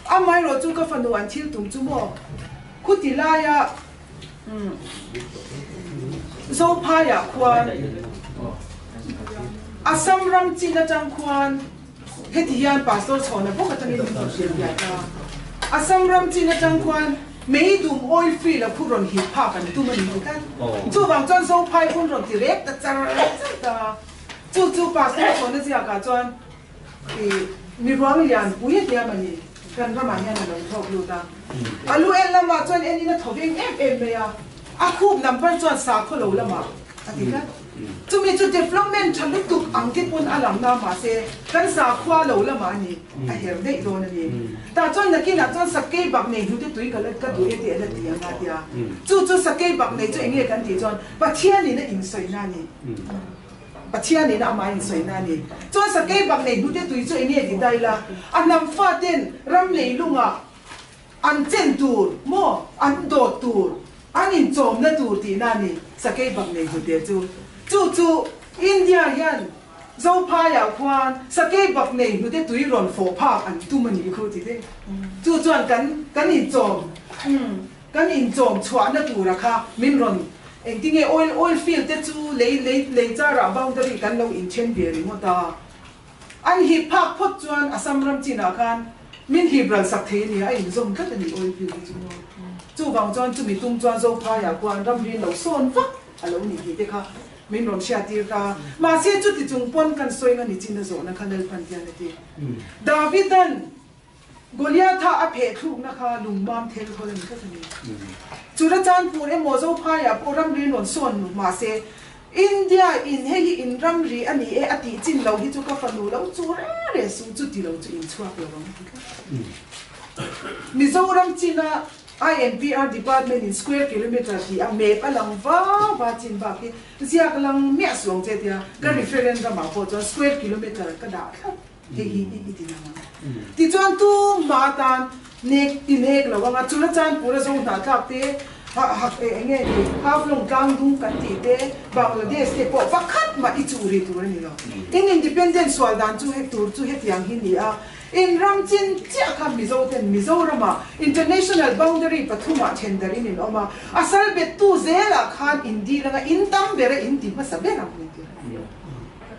Amaherawh chu ka fanu an thil tum chu maw khuti laia Zophaiah khuan Assam ram chin atang khuan heti hian Pastor Chhawna bawk atangin min rawn hrilh biak a. Assam ram chin atang khuan meidum oil field a khu rawn hip phak an tum a ni ti tlat. Chuvang chuan Zophai hun rawn ti rek ta char char ta. Chu chu Pastor Chhawna ziakah chuan I mi ruang lian pui a hliam a ni. Kan ramah hian a lo thawk lut a. A lu en lamah chuan en in a thaw veng em em mai a. A khup number chuan sakhaw lo lamah a ti tlat. Chumi chu development tha lutuk ang te pawn a lang na mahse kan sakhua lo lamah a ni a her daih dawn a ni. Tah chuan nakinah chuan sakei bak nei hnute tui ka la ka duh e tih a la ti ang a tia. Chu chu sakei bak nei chu eng nge kan tih chuan Pathianin a insawina a ni. Pathianin a amah insawina a ni. Chuan sakei bak nei hnute tui chu eng nge ti ta ila a hnam faten ram leilungah An chen tur maw, an dawt tur, an inchawmna tur tihna a ni, sakei bak nei hnute chu. Chu chu India hian Zophaiah khuan sakei bak nei hnute tui rawn fawh phak an tum a nih khu ti te. Chu chuan kan kan inchawm kan inchawm chhuahna tura kha min rawn engtinge oil oil field te chu lei lei lei charah boundary kan lo inthen ve ringawt a. An hip phak phawt chuan Assam ram chinah khan min hip ral sak thei a ni a, a inzawm tlat a ni oil field hi chu maw. Chuvang chuan chumi tum chuan Zophaiah khuan ramri lo sawn vak a lo ni tih te kha min rawn hriattir ta. Mahse chuti chung pawn kan sawi nga ni chin a zawhna kha Lalpan tian a ti. Davidan Goliatha a pheh thlukna kha lungmam thel khawl a ni tlat a ni. Churachandpur emaw Zophaiah pawh ramri rawn sawn mahse India in hei hi in ramri a ni e a tih chin lo hi chu ka fanu lo chu reng reng su chu ti lo chu in chhuak lo ang ti tlat. Mizoram china INPR department in square kilometer tih a map a lang va va chin bak hi ziak lang miah suh ang che tia ka referendum ah pawh chuan square kilometer ka dah tlat. Hei hi i ti lang ang. Tichuan tumah atan nek ti nek lo anga chula Chandpura zo hnahthlak te hak eng nge ni Haflong tlangdung kan tih te Bangladesh te pawh pakhat mah i chuh rih tur a ni lo. In independent sual dan chu tur chu hetiang hi ni a, in ram chin chiah kha Mizo ten Mizorama international boundary pathumah then darin in awm a, a sal bettu zelah khan in dil anga in tam bera in ti hmasa ber ang ni tir.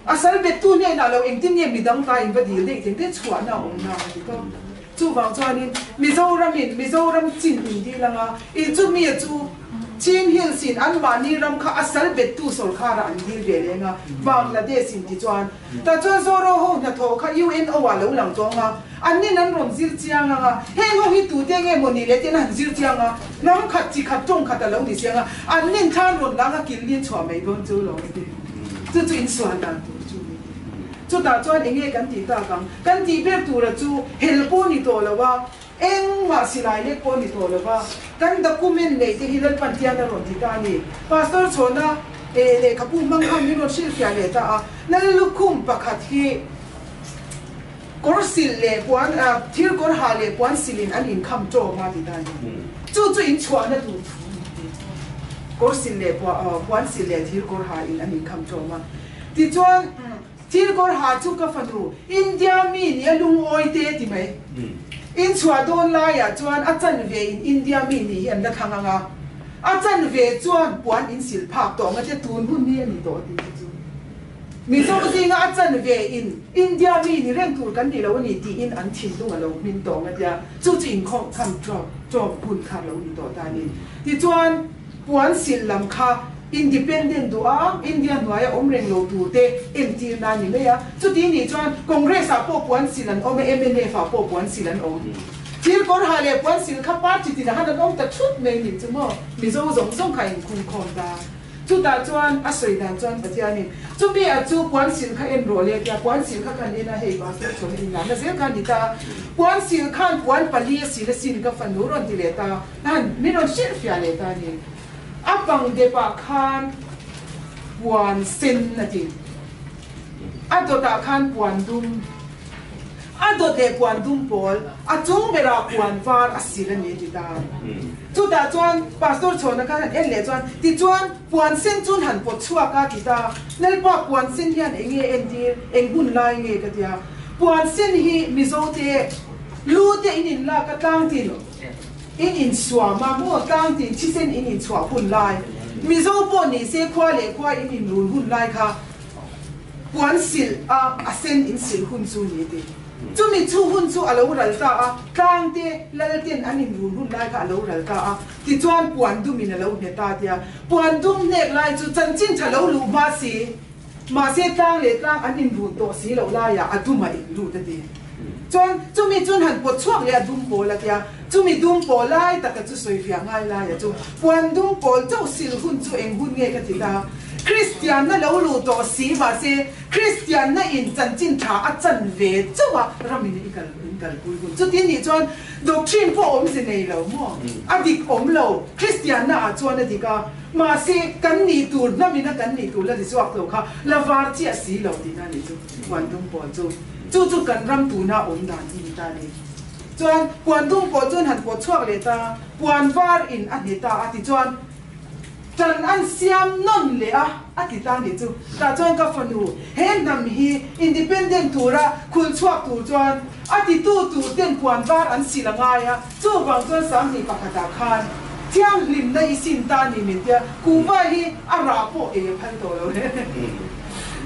A sal bettu hnenah lo engtin nge midang ta in va dil daih teng te chhuahna a awm na a ti tawp. Chuvang chuanin Mizoramin Mizoram chin in dil anga in chu mi chu Chin Hills in anmahni ram kha a sal bettu sawrkharah an dil ve leng a, Bangladesh in ti chuan. Tah chuan Zoro ho hnathawh kha UNO ah lo lang tawng a, annin an rawn zir chiang anga heng ho hi tute nge maw ni le tiin a han zir chiang a, hnam khat chi khat tawng khat a lo ni chiang a, annin thlan rawn lang a kilin chhuah mai dawn chu lo a ti. Chu chu insual dan tur chu ni. Chutah chuan eng nge kan tih tak ang? Kan tih ber tura chu hel pawh ni tawh lo a, engmah silai lek pawh ni tawh lo va, kan document neih te hi Lalpan tian a rawn ti ta a ni. Pastor Chhawna eh lehkhabu hmang khan min rawn hrilhfiah leh ta a, Lallukhum pakhat hi kawr sil leh puan thil kawr ha leh puan silin an inkham tawm a ti ta a ni. Chu chu inchhuahna tur thu a ni ti. Kawr sil leh puan sil leh thil kawr ha in an inkham tawm a. Tichuan thil kawr ha chu ka fanu India mi nih a lungawi te ti mai. Inchhuah dawn laiah chuan a chanve in India mi nih hi an la thlang ang a, a chanve chuan puan insil phak tawh ang a tia tun hun hi a ni tawh tih hi chu. Mizo zinga a chanve in India mi ni reng tur kan ni lo a ni tiin an thinlung a lo hmin tawh ang a tia, chu chu inkhawm kham ṭawm ṭawm hun kha lo ni tawh ta a ni. Tichuan, puan sil lam kha independent duh a, India hnuaia awm reng lo tur te entir na a ni mai a. Chuti nih chuan Congress ah pawh puan sil an awm a, mnf ah pawh puan sil an awm. Thil kawr ha leh puan sil kha party tinah han an awm ta thut mai nih chu maw? Mizo zawng zawng kha inkhungkhawm ta. Chutah chuan a sawi dan chuan Pathianin, Chumi a chu puan sil kha en rawh le tia puan sil kha kan en a, hei pastor chhawm in lana zel kha a ni ta a, puan sil khan puan pali a sil asin ka fanu rawn ti leh ta a, han min rawn hrilh fiah leh ta a ni. A pang depah khan puan sen a ti, a dawtah khan puan dum, a dawt leh puan dum pawl, a chung berah puan var a sil a ni a ti ta. Chutah chuan Pastor Chhawna khan han en leh chuan, Tichuan, puan sen chun han pawt chhuak a ti ta. Lalpa, puan sen hian eng nge entir, eng hun lai nge ka ti a. Puan sen hi Mizote lu te in inlak a tlangtin in insuam a maw, tlangtin thisen in inchhuah hun lai, Mizo pawh ni se khua leh khua in inrun hun lai kha puan silh a, a sen in silh hun chu ni ti. Chumi chu hun chu a lo ral ta a, tlangte lalten an inrun hun lai kha a lo ral ta a, tichuan puan dumin a lo hne ta tia. Puan dum hnek lai chu chanchin tha lo luh hma si, mahse tlang leh tlang an inrun tawh si loh laiah a dum a inlut a ti. Chuan chumi chun han pawt chhuak leh a dum pawl a tia, chumi dum pawl lai taka chu sawifiah ngai laia chu puan dum pawl chauh sil hun chu eng hun nge ka ti ta. Kristianna lo luh tawh si mahse Kristianna in chanchin tha a chan ve chauh a ramin i kal in kalpui hun. Chuti nih chuan doctrine pawh awmze nei lo maw? A dik awm lo. Kristianna ah chuan a dik a, mahse kan nih tur hnamina kan nih tur la ni chhuak lo kha la var chiah si lo tihna nih chu Puandum pawl chu. Chu chu kan ram tuna awm dan hi ni ta a ni. Chuan Puandum pawh chuan han pawt chhuak leh ta, puan var in a hne ta a tichuan Ṭan an siam nawn leh a, a ti ta nih chu. Tah chuan ka fanu, he hnam hi independent tura khul chhuak tur chuan a titu tur ten puan var an sil a ngai a, chuvang chuan 21 ah khan thianghlimna i sin ta ni min tia, kuhva hi a rah pawh ei a phal tawh lo le.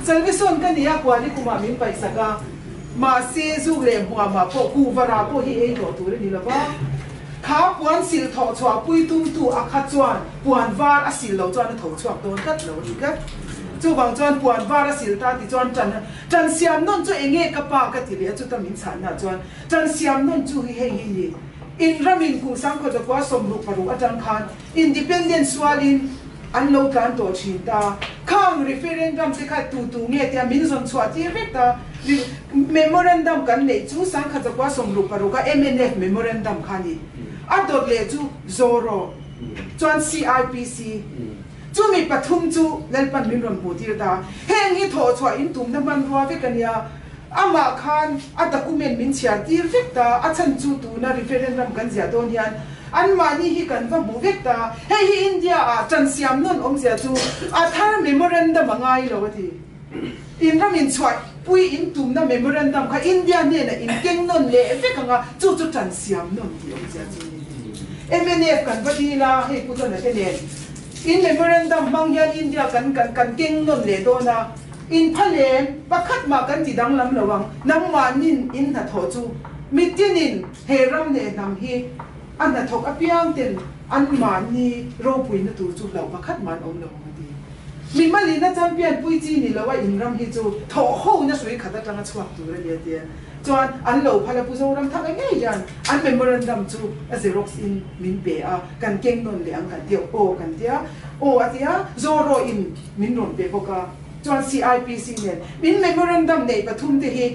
Salvison ka nia kuali kumah min paihsak a, mahse zuk leh hmuamah pawh kuhva rah pawh hi ei tawh tur a ni lo va. Kha puan sil thawh chhuah pui tumtu a kha chuan puan var a sil lo chuan a tho chhuak dawn tlat lo a ni tlat. Chuvang chuan puan var a sil ta ti chuan ṭan ṭan siam nawn chu eng nge ka pa ka ti leh a chuta min chhanna chuan ṭan siam nawn chu hi hei hi ni. In ramin kum sangkhaw 1966 aṭang khan independent sualin an lo tlan tawh thin ta. Khang referendum te kha tu tu nge tia min zawn chhuah tir vek ta. Memorandum kan neih chu 1966 a mnf memorandum kha a ni. A dawt leh chu Zoro chuan CIPC. Chumi pathum chu Lalpan min rawn hmuh tir ta. Heng hi thawh chhuah in tumna hmanrua vek a nia. Amah khan a document min chhiar tir vek ta, a chhan chu tuna referendum kan ziah dawn hian anmahni hi kan va hmu vek ta. Hei hi India ah ṭan siam nawn awmzia chu a thar memorandum a ngai lo a ti. In ram inchhuah pui in tumna memorandum kha India hnenah in keng nawn leh vek ang a, chu chu ṭan siam nawn tih awmzia chu a ni. Mnf kan va dil a, hei Pu Tawna te nen in memorandum hmang hian India kan kan keng nawn leh dawn a, In phalem, pakhat mah kan ti danglam lo ang, nangmahnin in hnathawh chu mitinin he ram leh hnam hi a hnathawk apiang ten anmahni ropuina tur chu hlauh pakhat mah an awm lo ang a ti. Mimalina champion pui chi ni lo a in ram hi chu thawh hona hrui khat atanga chhuak tur a ni a ti a. Chuan an lo phal a Pu Zoramthanga ngei hian an memorandum chu a xerox in min pe a, kan keng nawn leh ang kan ti a, aw kan ti a, aw a ti a, Zoro in min rawn pe bawk a, chuan CIPC nen min memorandum neih pathum te hi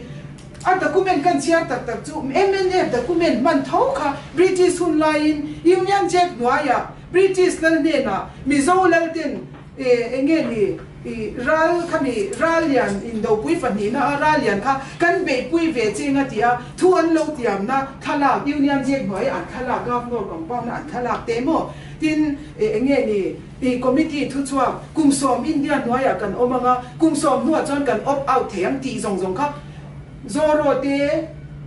a document kan chhiar tak tak chu mnf document hman tho kha British hun laiin Union Jack hnuaiah British lal hnenah Mizo lal ten eng nge ni i ral khami rallian indopui pahnihna a rallian kha kan beihpui ve cheng a ti a, thu an lo tiamna thlalak Union Jack hnuaiah an thlalak Governor compound a an thlalak te maw tin eng nge ni I committee thuchhuak kum sawm India hnuaiah kan awm ang a, kum sawm hnuah chuan kan opt out thei ang tih zawng zawng kha Zoro te,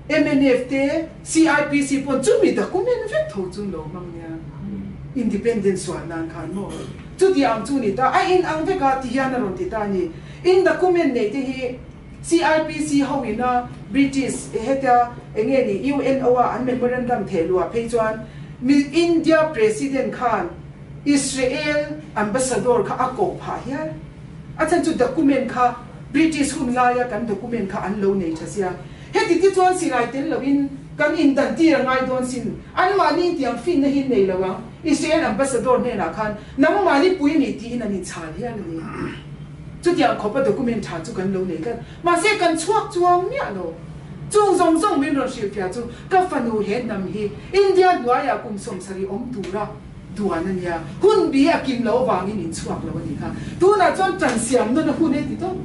mnf te, CIPC pawn chumi document vek tho chu an lo hmang nia. Independent sual nan khan maw? Chuti ang chu ni ta, a in ang vek a ti hian a rawn ti ta a ni. In document nei te hi CIPC ho ina British hetia eng nge ni UNO a an memorandum theh luah phei chuan India President khan Israel ambassador kha a koh phah hial. A chhan chu document kha British hun laia kan document kha an lo nei tha sia. Heti ti chuan silai tel loin kan indan tir a ngai dawn sin. Anmahni intiang finna hi nei lo ang. Israel ambassador hnenah khan nangmahni pui mi tiin an inchhal hial a ni. Chutiang khawpa document tha chu kan lo nei tlat. Mahse kan chhuak chuang miah lo. Chung zawng zawng min rawn hrilhfiah chu ka fanu he hnam hi India hnuaiah kum 70 awm tura duan a nia, hun bi a kim loh avangin in chhuak lo a nih kha. Tunah chuan ṭan siam nawn a hun e ti tawp.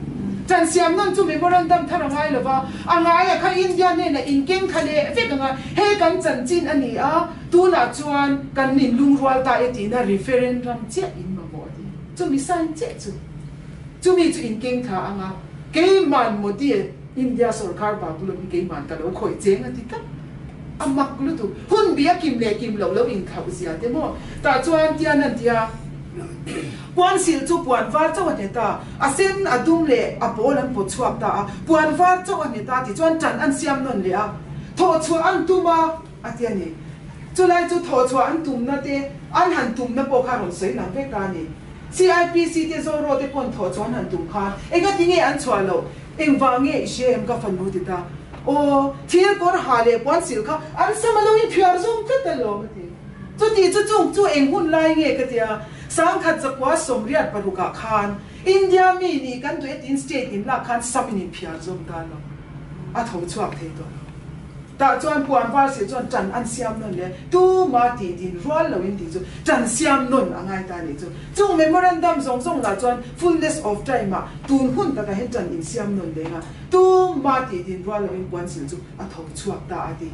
Ṭan siam nawn chu memorandum thar a ngai lo va, a ngaia kha India hnenah in keng kha leh vek ang a, hei kan chanchin a ni a, tunah chuan kan in lungrual ta e tihna referendum chiah in mamawh a ti. Chumi sign chiah chu, chumi chu in keng thla ang a, keiman Modi India sorkar babu lovin keiman ka lo khawih cheng a ti tlat. A mak lutuk. Hun bi a kim leh kim loh lo inthlauh zia te maw? Tah chuan tian an ti a, puan sil chu puan var chauh a hne ta, a sen, a dum leh a pawl an pawt chhuak ta a, puan var chauh a hne ta tih chuan ṭan an siam nawn leh a, thawh chhuah an tum a, a ti a ni. Chulai chu thawh chhuah an tumna te, an han tumna pawh kha rawn sawi lang vek ta a ni. CIPC te Zoro te pawn thawh chhuah an han tum khan engati nge an chhuah loh? Engvang nge i hria em ka fanu ti ta. Aw, thil kawr ha leh puan sil kha an sam a lo inphiar zawm tlat alawm a ti. Chuti chu chung chu eng hun lai nge ka ti a, 1986 ah khan. India mi nih kan duh e tiin state in lak khan sap in inphiar zawm ta lo. A tho chhuak thei tawh lo. Tah chuan puan var sil chuan ṭan an siam nawn leh tuma tih din rual lo in tih chu ṭan siam nawn a ngai ta nih chu. Chung memorandum zawng zawng lah chuan fullness of time ah tun hun takah hian ṭan in siam nawn leng a, tuma tih din rual lo in puan sil chu a tho chhuak ta a ti.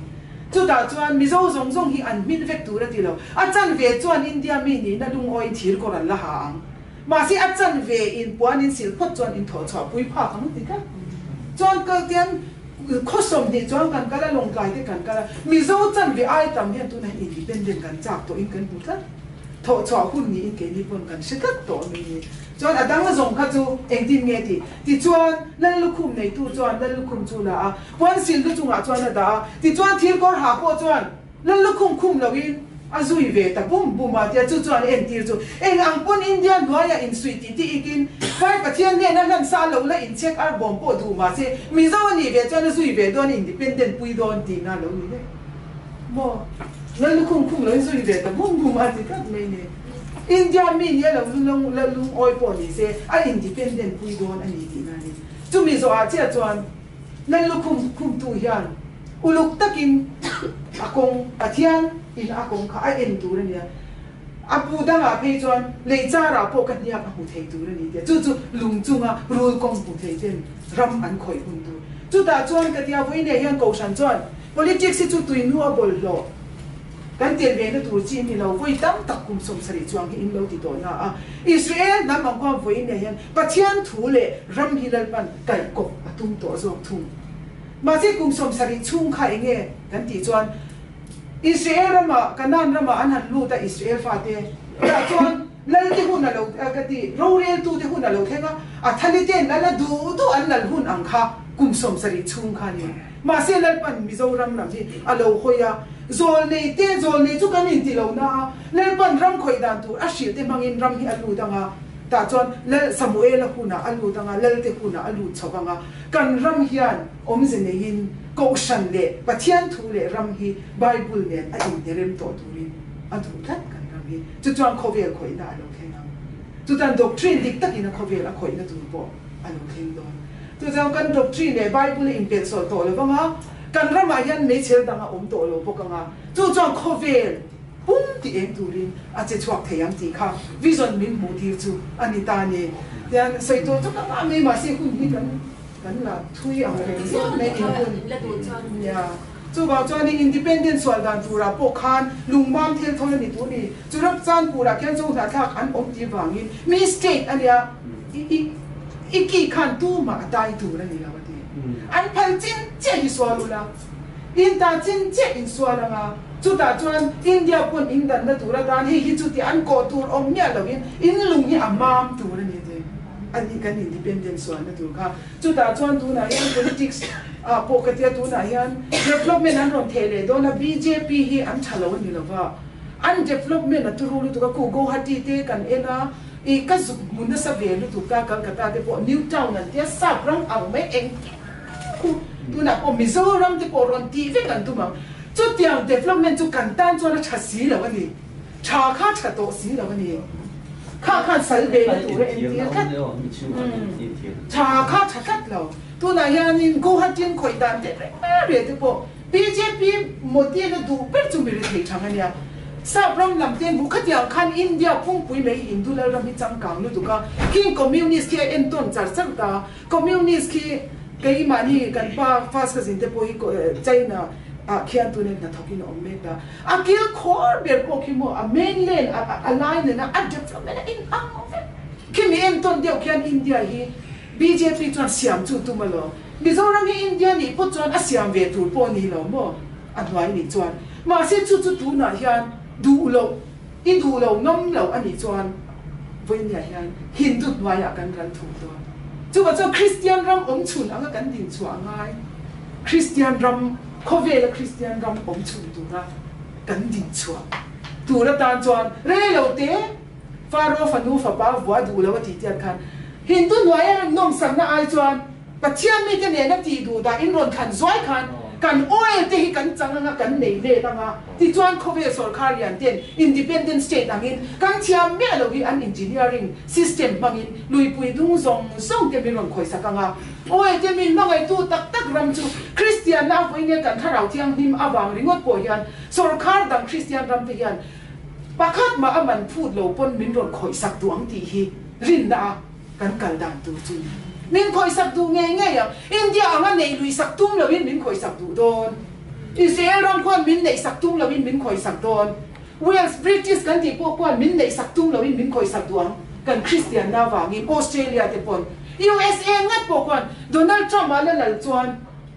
Chutah chuan Mizo zawng zawng hi an hmin vek tur a ti lo. A chanve chuan India mi nihna lungawiin thir kawr an la ha ang. Mahse a chanve in puan in sil phawt chuan in thawh chhuah pui phak ang ti tlat. Chuan kal tian khaw 20 chuan kan kal a, Lawngtlai te kan kal a, Mizo chanve ai tam hian tunah hian independent kan chak tawh in kan hmu tlat. Thawh chhuah hun niin keini pawn kan hre tlat tawh mai ni. Chuan a dang zawng kha chu engtin nge ti? Tichuan Lallukhum neitu chuan Lallukhum chu la a, puan sil lu chungah chuan a dah a, tichuan thil kawr ha pawh chuan Lallukhum khum loin a zui ve ta bum bum a tia chu chuan entir chu eng ang pawn India hnuaia insuih tih tih ikin Vai Pathian hnena hlan sa lo la inchek ar bawm pawh duh mahse Mizo a nih ve chuan a zui ve dawn independent pui dawn tihna lo ni vek maw Lallukhum khum loin zui ve ta bum bum a ti tlat mai ni India mi nia lo lungawi pawh ni se a independent pui dawn a ni tihna a ni chumi zawhah chiah chuan Lallukhum khumtu hian Uluk takin a kawng, Pathian in a kawng kha a en tur a nia. A pu dangah phei chuan lei charah pawh ka hniak a hmu thei tur a ni tia. Chu chu lung chunga rul kawng hmu thei ten ram an khawih hun tur. Chutah chuan ka tia vawiinah hian Kohhran chuan politics hi chu tuinu a bawlhhlawh kan tel ve na tur chi a ni lo. Vawi tam tak kum 70 chuang hi in lo ti tawh na a. Israel hnam ang khuan vawiinah hian Pathian thu leh ram hi Lalpan kaihkawp a tum tawh zawk thung. Mahse kum 70 chhung kha eng nge kan tih chuan Israel ramah, Kanaan ramah an han lut a Israel fate tah chuan lal te hun a lo ka ti roreltu te hun a lo thleng a, a thali ten lal a duh duh an lal hun ang kha kum 70 chhung kha a ni. Mahse Lalpan Mizoram lam hi a lo hawi a, zawlnei te zawlnei chu kan inti lo na a, Lalpan ram khawih dan tur a hrilh te hmangin ram hi a lut ang a, tah chuan Lal Samuela hunah a lut ang a, Lal te hunah a lut chho vang a. Kan ram hian awmze neiin Kohhran leh Pathian thu leh ram hi Bible nen a inhnerem tawh turin a duh tlat kan ram hi. Chu chuan khawvel khawihna a lo thleng ang. Chutan doctrine dik takin a khawvel a khawihna tur pawh a lo thleng dawn. Chu chuan kan doctrine leh Bible a inpelhsawlh tawh lo vang a, kan ramah hian meichher dang a awm tawh lo bawk ang a, chu chuan khawvel pum ti eng turin a che chhuak thei ang tih kha vision min hmuh tir chu a ni ta a ni. Tian sawi tur chu ka ngah mai mahse hun hi kan kan la thui ang reng zet mai in hun nia. Chuvang chuanin independent sual dan turah pawh khan lungmam thil thawl a ni tur ni. Churachandpur-ah khian Zohnahthlak an awm tih vangin mi state a nia i i i ki khan tumah a dai tur a ni lo a ti. An phal chin chiah hi sual ula. In ta chin chiah in sual ang a, chutah chuan India pawn in danna tur atan hei hi chuti an kawh tur awm miah loin in lung hi a mam tur a ni ti a ni kan independent sualna tur kha. Chutah chuan tunah hian politics ah pawh ka tia tunah hian development an rawn theh leh dawn a, bjp hi an tha lo a ni lova, an development a turu lutuk a, ku Guwahati te kan en a, i ka zuk hmu nasa ve lutuk ta Calcutta te pawh new town an tia sap ram ang mai engkim Khu tunah pawh Mizoram te pawh rawn tih vek an tum ang. Chutiang development chu kan tan chuan a tha si lo a ni. Tha kha tha tawh si lo a ni. Kha khan sal ve na tur a entir tlat. Tha kha tha tlat lo. Tunah hianin Guwahati-in khawih dan te reng reng te pawh bjp Modi na duh ber chu mi rethei thang a nia. Sap ram lam te hmuh khatiang khan India pungpui mai Hindu lalram hi changkang lutuk a. King Communist khi a entawn char char ta. Communist khi keimahni kan pa first cousin te pawh hi China ah khian tuna hnathawk in a awm mek ta. A kil khawr ber pawh khi maw a mainland a lai nena a development a inang vek. Khi mi entawn deuh khian India hi bjp chuan siam chu tum alawm. Mizoram hi India nih pawh chuan a siam ve tur pawh ni lo maw a hnuai nih chuan. Mahse chu chu tunah hian duh loh i duh lo ngam lo a nih chuan vawinia hian Hindu hnuaiah kan ral thung dawn. Chuvah chuan Kristian ram awm chhun anga kan din chhuah a ngai. Kristian ram, khawvela Kristian ram awm chhun tura kan din chhuah tur atan chuan rei lo te Faro fanu fapa vua duh lo a tih tiat khan Hindu hnuaia nawmsakna ai chuan Pathian mite nena tih duh dah in rawn thlan zuai khan. Kan oil te hi kan chang anga kan nei let anga, tichuan khawvel sawrkhar lian ten independent state angin kan thiam miah lo hi an engineering system hmangin luipui dung zawng zawng te min rawn khawisak anga, oil te min hmangaihtu tak tak ram chu Kristian na vawiin kan thlarau thianghlim avang ringawt pawh hian sawrkhar dang Kristian ram te hian pakhat mah a man phut lo pawn min rawn khawihsak duh ang tih hi rinna a Kan kal dan tur chu min khawihsak duh ngei ngei ang. India anga neih luihsak tum loin min khawihsak duh dawn. Israel ram khuan min neihsak tum loin min khawihsak dawn. Wales, British kan tih pawh khuan min neihsak tum loin min khawihsak duh ang. Kan Kristianna vangin Australia te pawn, USA ngat pawh khuan Donald Trump a la lal chuan,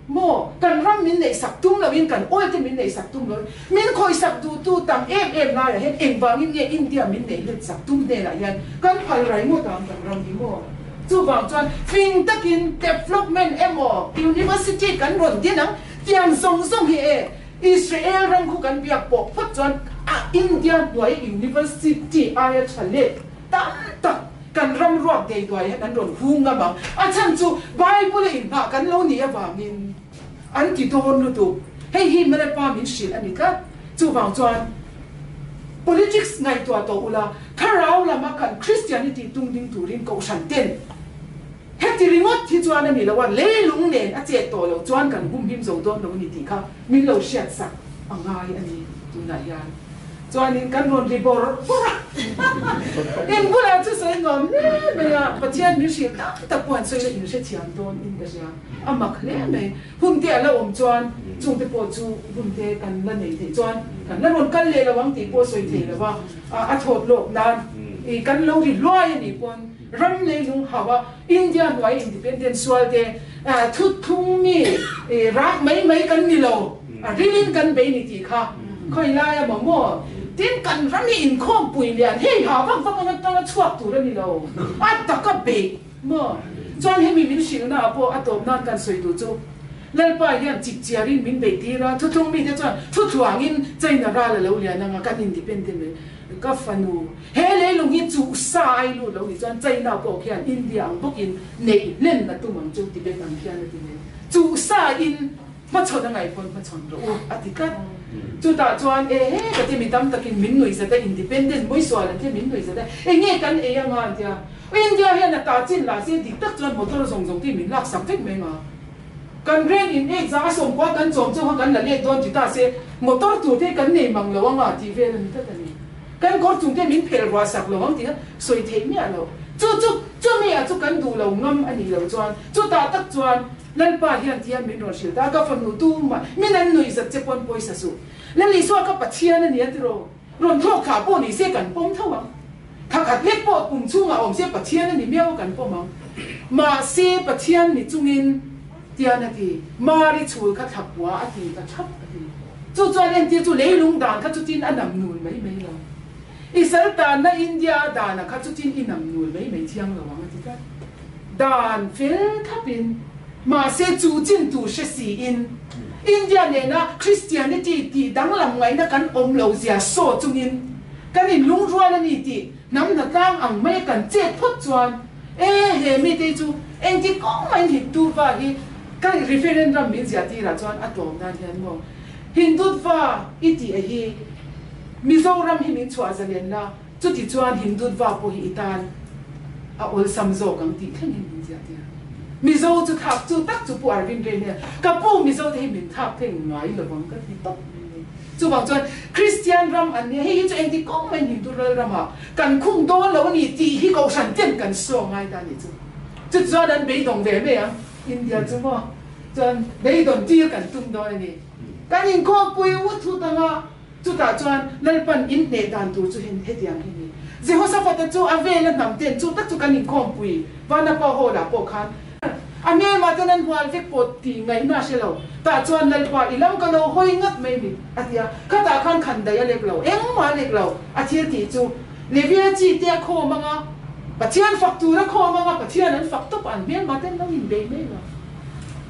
Maw, kan ram min neihsak tum loin, kan oil te min neihsak tum loin, min khawihsak duhtu tam em em laiah hian engvangin nge India min neih letsak tum hnenah hian kan phal rai ngawt ang kan ram hi maw? Chuvang chuan fing takin development emaw university kan rawn din ang tiang zawng zawng hi e Israel ram khu kan biak pawh phawt chuan a India hnuai university aia tha let tam tak Kan ram ruak dei duai hian an rawn hung ngam ang. A chhan chu Bible a inhmah kan lo nih avangin an ti dawn lutuk. Hei hi Malepa min hrilh a ni tlat. Chuvang chuan politics ngaihtuah tawh ula, thlarau lama kan Christianity tung ding turin kohhran ten heti ringawt hi chuan a ni lo a, leilung nen a chet tawh loh chuan kan humhim zo dawn lo a ni tih kha min lo hriatsak a ngai a ni tunah hian. Chuanin kan rawn ri bawrh bawrh a, in bulah chu sawi nuam hle mai a, Pathian min hrilh tam tak pawh an sawi la in hrethiam dawn in ka hria, a mak hle mai. Hun te a la awm chuan chung te pawh chu hun te kan la nei theih chuan kan la rawn kal leh lo ang tih pawh sawi thei lo va, a thawt lawk nan i kan lo ri hluai a nih pawn ram leilung hauh a India hnuai independent sual te thuthlung mi rak mai mai kan ni lo, a rilin kan bei ni tih kha khawi lai a maw maw? Tin, kan ram hi inkhawm pui lian hei ha vak vak anga tanga chhuak tur a ni lo, a taka beih maw? Chuan hemi min hrilhna ah pawh a tawp nan kan sawi duh chu Lalpa hian chip chiarin min beih tir a, thuthlung mite chuan thuthuangin China ral a lo lian anga kan independent mai. Ka fanu, he leilung hi chuh sa ai lut lo ni chuan China pawh khian India ang bawkin neih hlen a tum ang chu Tibet ang khian a ti mai. Chuh sa in hmachhawn a ngaihpawn hmachhawn rawh u a ti tlat. Chutah chuan e he ka ti mi tam takin min nuih zat a, independent mawisual an tia min nuih zat a, eng nge kan ei anga an tia. India hian a ta chin lah se dik tak chuan motor zawng zawng te min laksak vek mai anga. Kan reng in ek za a sawmkua kan chawm chu kha kan la let dawn ti ta se motor tur te kan nei mang lo anga tih vel a ni tlat a ni. Kan kawr chung te min phelh ruah sak lo ang tih a sawi theih miah lo. Chu chu chumi ah chu kan duh lo ngam a nih loh chuan chutah tak chuan Lalpa hian ti hian min rawn hrilh ta a, ka fanu tumah min an nuih zat che pawn pawisa suh. Lal Isua ka Pathian a ni a tiraw? Rawn thlawk thlah pawh ni se kan pawm tho ang. Thla khat lek pawh kum chhungah awm se Pathian a ni miau a kan pawm ang. Mahse Pathian ni chungin tian a ti, Mari chhul kha thla kua a ti ta thap a ti. Chu chuan entir chu leilung dan kha chutin a nam nul mai mai lo. I sal tanna India a dana kha chutin i nam nul mai mai thiang lo ang a ti tlat. Dan fel thapin, mahse chu chin tur hre siin, India nena Christianity tih danglam ngaihna kan awm lo zia saw chungin kan inlungrual a ni tih hnam hnatlang ang maia kan chet phawt chuan e he mite hi chu engti kawng mahin Hindutva hi ka referendum min ziah tirah chuan a tlawm nan hian maw Hindutva i tih a hi Mizoram hi min chhuah zalen la Chuti chuan Hindutva pawh hi i tan a awlsam zawk ang tih thlengin min ziah tir. Mizo chu thlak chu tak chu Pu Arvind Ray nen ka pu Mizo te hi min thlak thei ngai lovang ka ti tawp mai ni. Chuvang chuan Kristian ram an nia, hei hi chu engti kawng mai Hindu ral ramah kan khung dawn lo a ni tih hi Kohhran ten kan saw ngai ta a nih chu. Chuti chuan an beidawng ve mai ang India chu maw chuan beidawn tir kan tum dawn a ni. Kan inkhawmpui ut thut anga. Chutah chuan Lalpan in hneh dan tur chu hetiang hi ni. Jehoshaphat-a chu a vela hnam ten chu tak chu kan inkhawmpui Vanapa Hall-ah pawh khan a hmelmah ten an hual vek pawh tih ngaihna a hre lo. Tah chuan Lalpa i lam ka lo hawi ngat mai ni a ti a. Khatah khan khan daih a lek lo, engmah a lek lo. A thil tih chu Levia chi te a khawm anga, Pathian fak tur a khawm anga, Pathian an fak tawp a, an hmelmah ten lo inbei mai lo.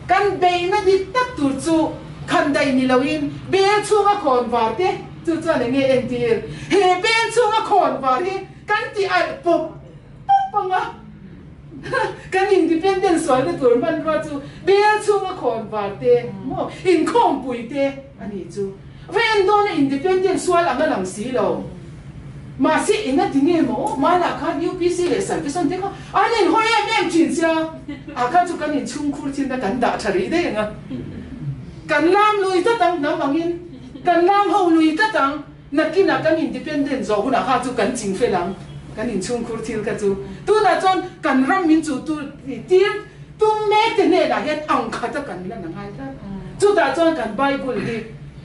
Kan beihna dik tak tur chu khandaih ni loin bel chhunga khawn var te chu chuan eng nge entir? He bel chhunga khawn var hi kan ti alh pawp pawp ang a. Kan independent sualna tur hmanrua chu bel chhunga khawn var te maw inkhawmpui te a nih chu. Va en dawna independent sual ang a lang si lo. Mahse enga ti nge maw hmanah khan UPC leh Salvation te kha an inhawi em em thin sia, ah khan chu kan inchhungkhur thinna kan dah tha rih daih ang a. Kan lam lui tlat ang hnam angin kan lam ho lui tlat ang. Nakinah kan independent zawh hunah kha chu kan ching fel ang, kan inchhungkhur thil kha chu. Tunah chuan kan ram min chuh tur tir tum mek te hnenah hian ang khata kan lan a ngai tlat. Chutah chuan kan Bible hi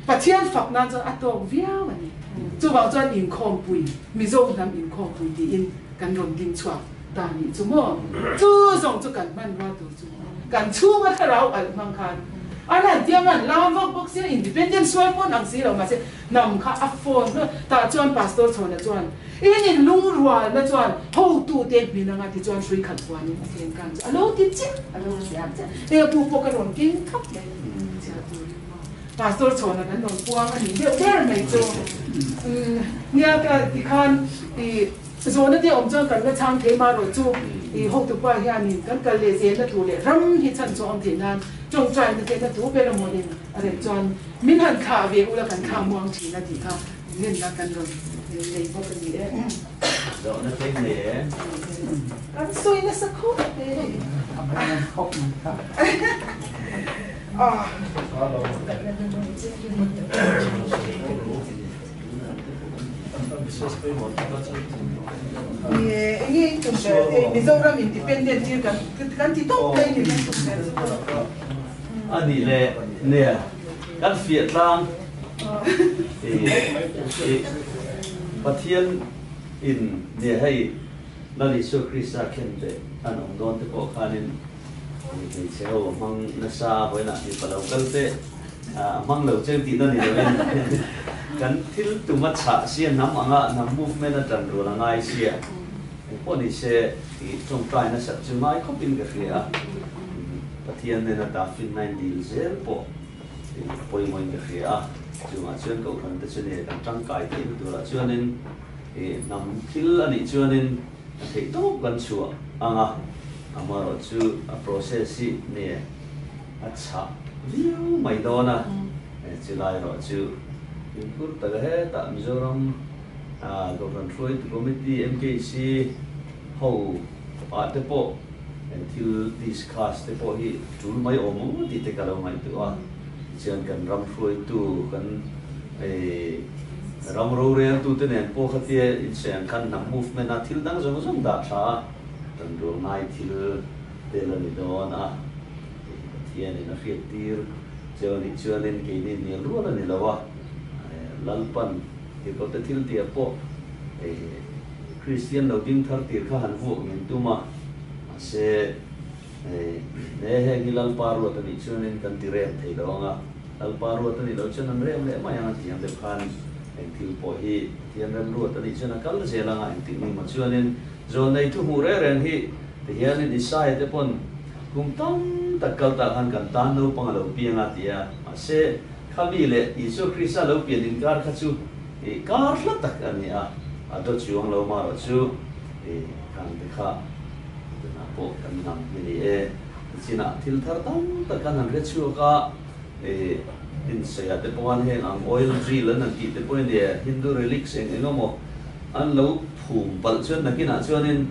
Pathian fak nan chuan a tawk viau a ni. Chuvang chuan inkhawmpui, Mizo hnam inkhawmpui tiin kan rawn ding chhuak ta nih chu maw? Chu zawng chu kan hmanrua tur chu kan chhunga thlarau alh hmang khan an han tiang an lam vak bawk sia, independent sual pawn ang si lo mahse Hnam kha a phone hlawt. Tah chuan Pastor Chhawna chuan, In in lungrualna chuan hotute hmin anga ti chuan hrui khat vuanin a tleng kan chu a lo ti chiah, a lo chiah chiah. Hei a bu pawh ka rawn keng thap mai chhiar turin maw. Pastor Chhawna kan rawn puang a nih deuh ber mai chu. Nia ka tikhan i zawhna te awm chuan kan la chhang thei marawh chu i hotupa hianin kan kal leh zelna tur leh ram hi chhan chu a awm theih nan tawngtaina te na tu ber amawnin A rem chuan min han thlah ve ula kan thlah muang thin a tih kha ngenna kan rawn nei bawk a ni e. Zawhna tleng nei e. Kan sawi nasa khawp e hei. A hmel khawp mai kha. Enge in tum ber hei Mizoram independent tir kan ti tawp mai ni kan tum ber chu. A nih leh nia kan fiah tlang i Pathian in nia hei Lal Isua Krista khen te an awm dawn te pawh khanin hmeichhe ho a hmang nasa vawiinah mipa lo kal te a hmang lo cheng tihna ni loin kan thil tum a chhah sia hnam anga hnam movement a tan rual a ngai sia engpawh ni se i tawngtai nasat chu ngai khawpin ka hria a. Pathian nena Dafin nine dil zel pawh a pawimawhin ka hria a, chungah chuan Kohhran te chu nia kan tangkai theihna turah chuanin hnam thil a nih chuanin a theih tawp kan chhuah ang a, amaherawhchu a process hi nia a chhah viau mai dawn a, chulai erawh chu fimkhur taka hetah Mizoram Kohhran Hruaitu Committee, MKC, ho ah te pawh thil discuss te pawh hi tul mai awm ang tih te ka lo ngaihtuah a, tichuan kan ram hruaitu kan ram roreltu te nen pawh khatia insawi ang khan hnam movement a thil dang zawng zawng dah tha a, kan rual ngai thil te la ni dawn a, Pathianin a hriat tir cheu anih chuanin keini hnial rual a ni lo a, Lalpan tirhkoh te thil tih ah pawh Kristian lo ding thar tir kha han vuak min tum a, mahse he heng hi Lalpa ruat a nih chuanin kan ti rem thei lo ang a, Lalpa ruat a nih loh chuan an rem leh mai ang a tih ang deuh khan eng thil pawh hi Pathian rem ruat a nih chuan a kal zel ang a, engtik ni maw chuanin Zawnei thu hmuh reng reng hi tihianin Isaia te pawn kum tam tak kal tah khan kan tan naupang a lo piang a ti a, mahse khami leh Isua Krista lo pian inkar kha chu I kar hla tak a ni a, a dawt chuang lo marawh chu i kan te kha tunah pawh kan ngam hi ni e. Tichinah thil thar tam tak kan han hre chhuak a, i insawiah te pawh khan heng ang oil drill an han tih te pawh hi ni e, Hindu relics eng eng emaw an lo phum palh chuan nakinah chuanin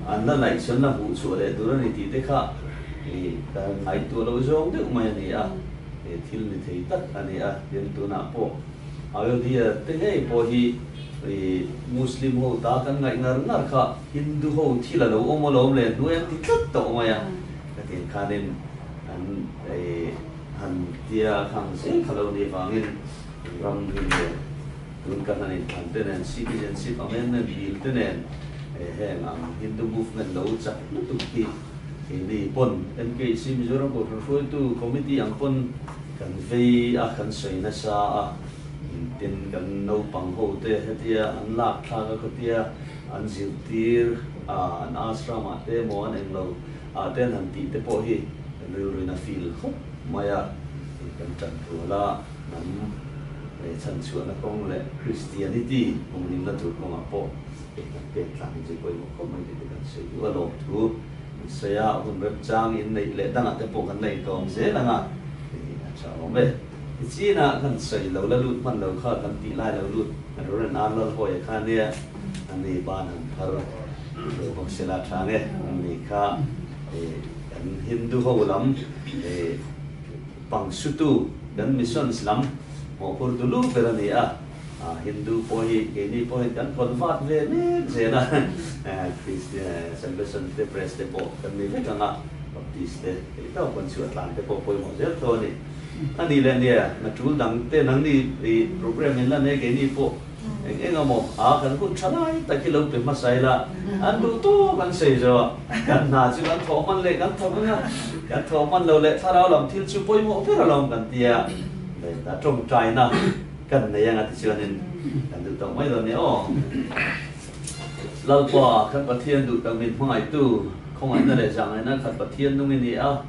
an la laih chuan la hmuh chhuah leh tur a ni tih te kha i ka ngaihtuah loh zawng deuh mai a ni a, thil ni thei tak a ni a, tin tunah pawh. Ayodhya te ngei pawh hi i Muslim ho ta kan ngaih ngar ngar kha Hindu ho thil a lo awm alawm le hnuai an ti tlat tawh mai a, hetiang khanin an i han tia khang zel kha lo ni vangin ram hi leh tun kan han inthlan te nen citizenship amendment bill te nen heng ang Hindu movement lo chak lutuk hi keini pawn MKC Mizoram Kohhran hruaitu committee ang pawn Kan vei a, kan sawi nasa a, tin kan naupang ho te hetia an lak thlak a khatia an zirtir a, an ashram ah te emaw an englo ah te an han tih te pawh hi kan rilruin a feel khawp mai a, kan tan rual a, hnam chhanchhuahna kawng leh Christianity humhimna tur kawngah pawh kan pek tlang hi chu pawimawh khawp mai tih te kan sawi duh a, lawmthu. Sawi a, hun remchang inneih leh dangah te pawh kan la inkawm zel ang a, a tha awm e. Tichinah kan sawi lo la lut hman lo kha kan tih lai lo lut Reverend Ar Lalhawia kha nia a ni ban han phar lo bawk se la tha ang e. A ni kha kan Hindu ho lam pangsutu kan missions lam mawhphurtu lu ber a ni a. Hindu pawh hi keini pawhin kan convert ve mek zel a, Christian Salvation te Press te pawh kan ni vek ang a, Baptist te hei tawk kan chhuah tlan te pawh pawimawh zel tho a ni. A nih leh nia, na tul dang te nangni i program in la nei keini pawh eng eng emaw a kan hun tha lai tak hi lo pe hmasa ila, an duh tawk an sawi zo a, kan hna chu kan thawh hman leh kan thawk ang a, kan thawh hman lo leh thlarau lam thil chu pawimawh ber alawm kan tia, tawngtaina. Kan nei anga tichuanin kan duh tawh mai dawn nia aw. Lalpa, kan Pathian duh tak min hmangaihtu, khawngaihna leh zahngaihna khat Pathian nung i ni a.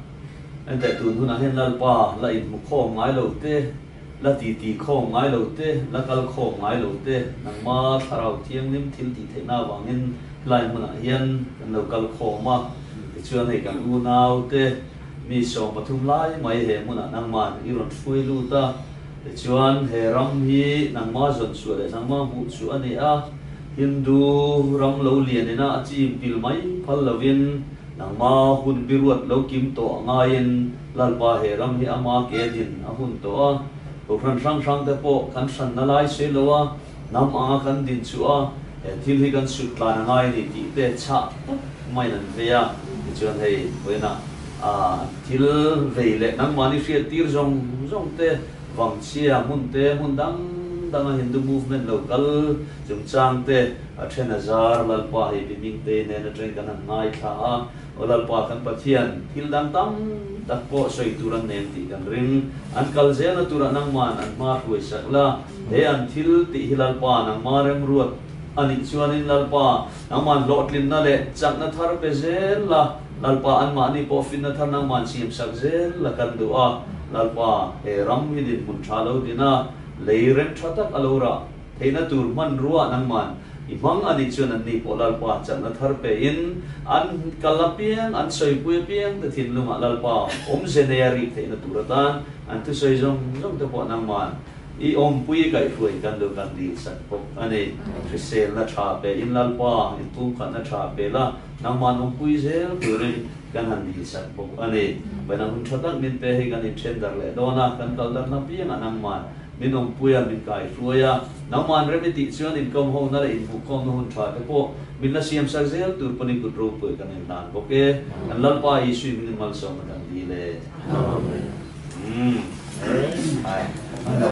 Enteh tun hunah hian Lalpa, la inhmu khawm ngai lo te, la titi khawm ngai lo te, la kal khawm ngai lo te, nangma Thlarau Thianghlim thil tih theihna avangin helai hmunah hian kan lo kal khawm a. Tichuan hei kan unau te, mi 13 lai mai he hmunah nangman i rawn hruai lut a. Tichuan, he ram hi nangma zawn chhuah leh nangma hmuh chu a ni a, Hindu ram lo lian ina a chim pil mai phal lovin nangma hun biruat lo kim tawh ngaiin Lalpa he ram hi ama ke din a hun tawh a, Kohhran hrang hrang te pawh kan hranna lai sawi lo a, hnam anga kan din chu a, he thil hi kan sut tlan a ngai a ni tih te chhah tak maiin an vei a. Tichuan hei vawiinah thil vei leh nangmahni hriat tir zawng zawng te, Vangchhia hmun te, hmun dang danga Hindu movement lo kal chungchang te a then a zar Lalpa hei pi Hmingtei nen atangin kan han ngaithla a. Aw Lalpa kan Pathian, thil dang tam tak pawh sawi tur an nem tih kan ring. An kal zelna turah nangman an hma hruai sak la. He an thil tih hi Lalpa nangma remruat a nih chuanin Lalpa nangman hlawhtlinna leh chakna thar pe zel la, Lalpa anmahni pawh finna thar nangman siam sak zel la kan duh a. Lalpa, he ram hi dinhmun tha lo din a, lei rem tha tak a lo rah theihna tur hmanrua nangman i hmang a nih chuan anni pawh Lalpa chakna thar pein an kal apiang, an sawipui apiang te thinlungah Lalpa awmze nei a rik theihna tur atan an thusawi zawng zawng te pawh nangman i awmpui i kaihhruai kan duh kan dil sak bawk a ni. Hriselna tha pe in Lalpa inpumkhatna tha pe la, nangman awmpui zel turin kan han dil sak bawk a ni. Vawiin hun tha tak min pe hi kan inthen darh leh dawn a, kan kal darhna piangah nangman min awmpui a, min kaihruai a, nangman rem i tih chuan inkawm hona leh inhmuhkhawmna hun tha te pawh min la siam sak zel tur pawn i kut ropui kan inhlan bawk e. Kan Lalpa Isui min inmalsawmna kan dil e. Amen.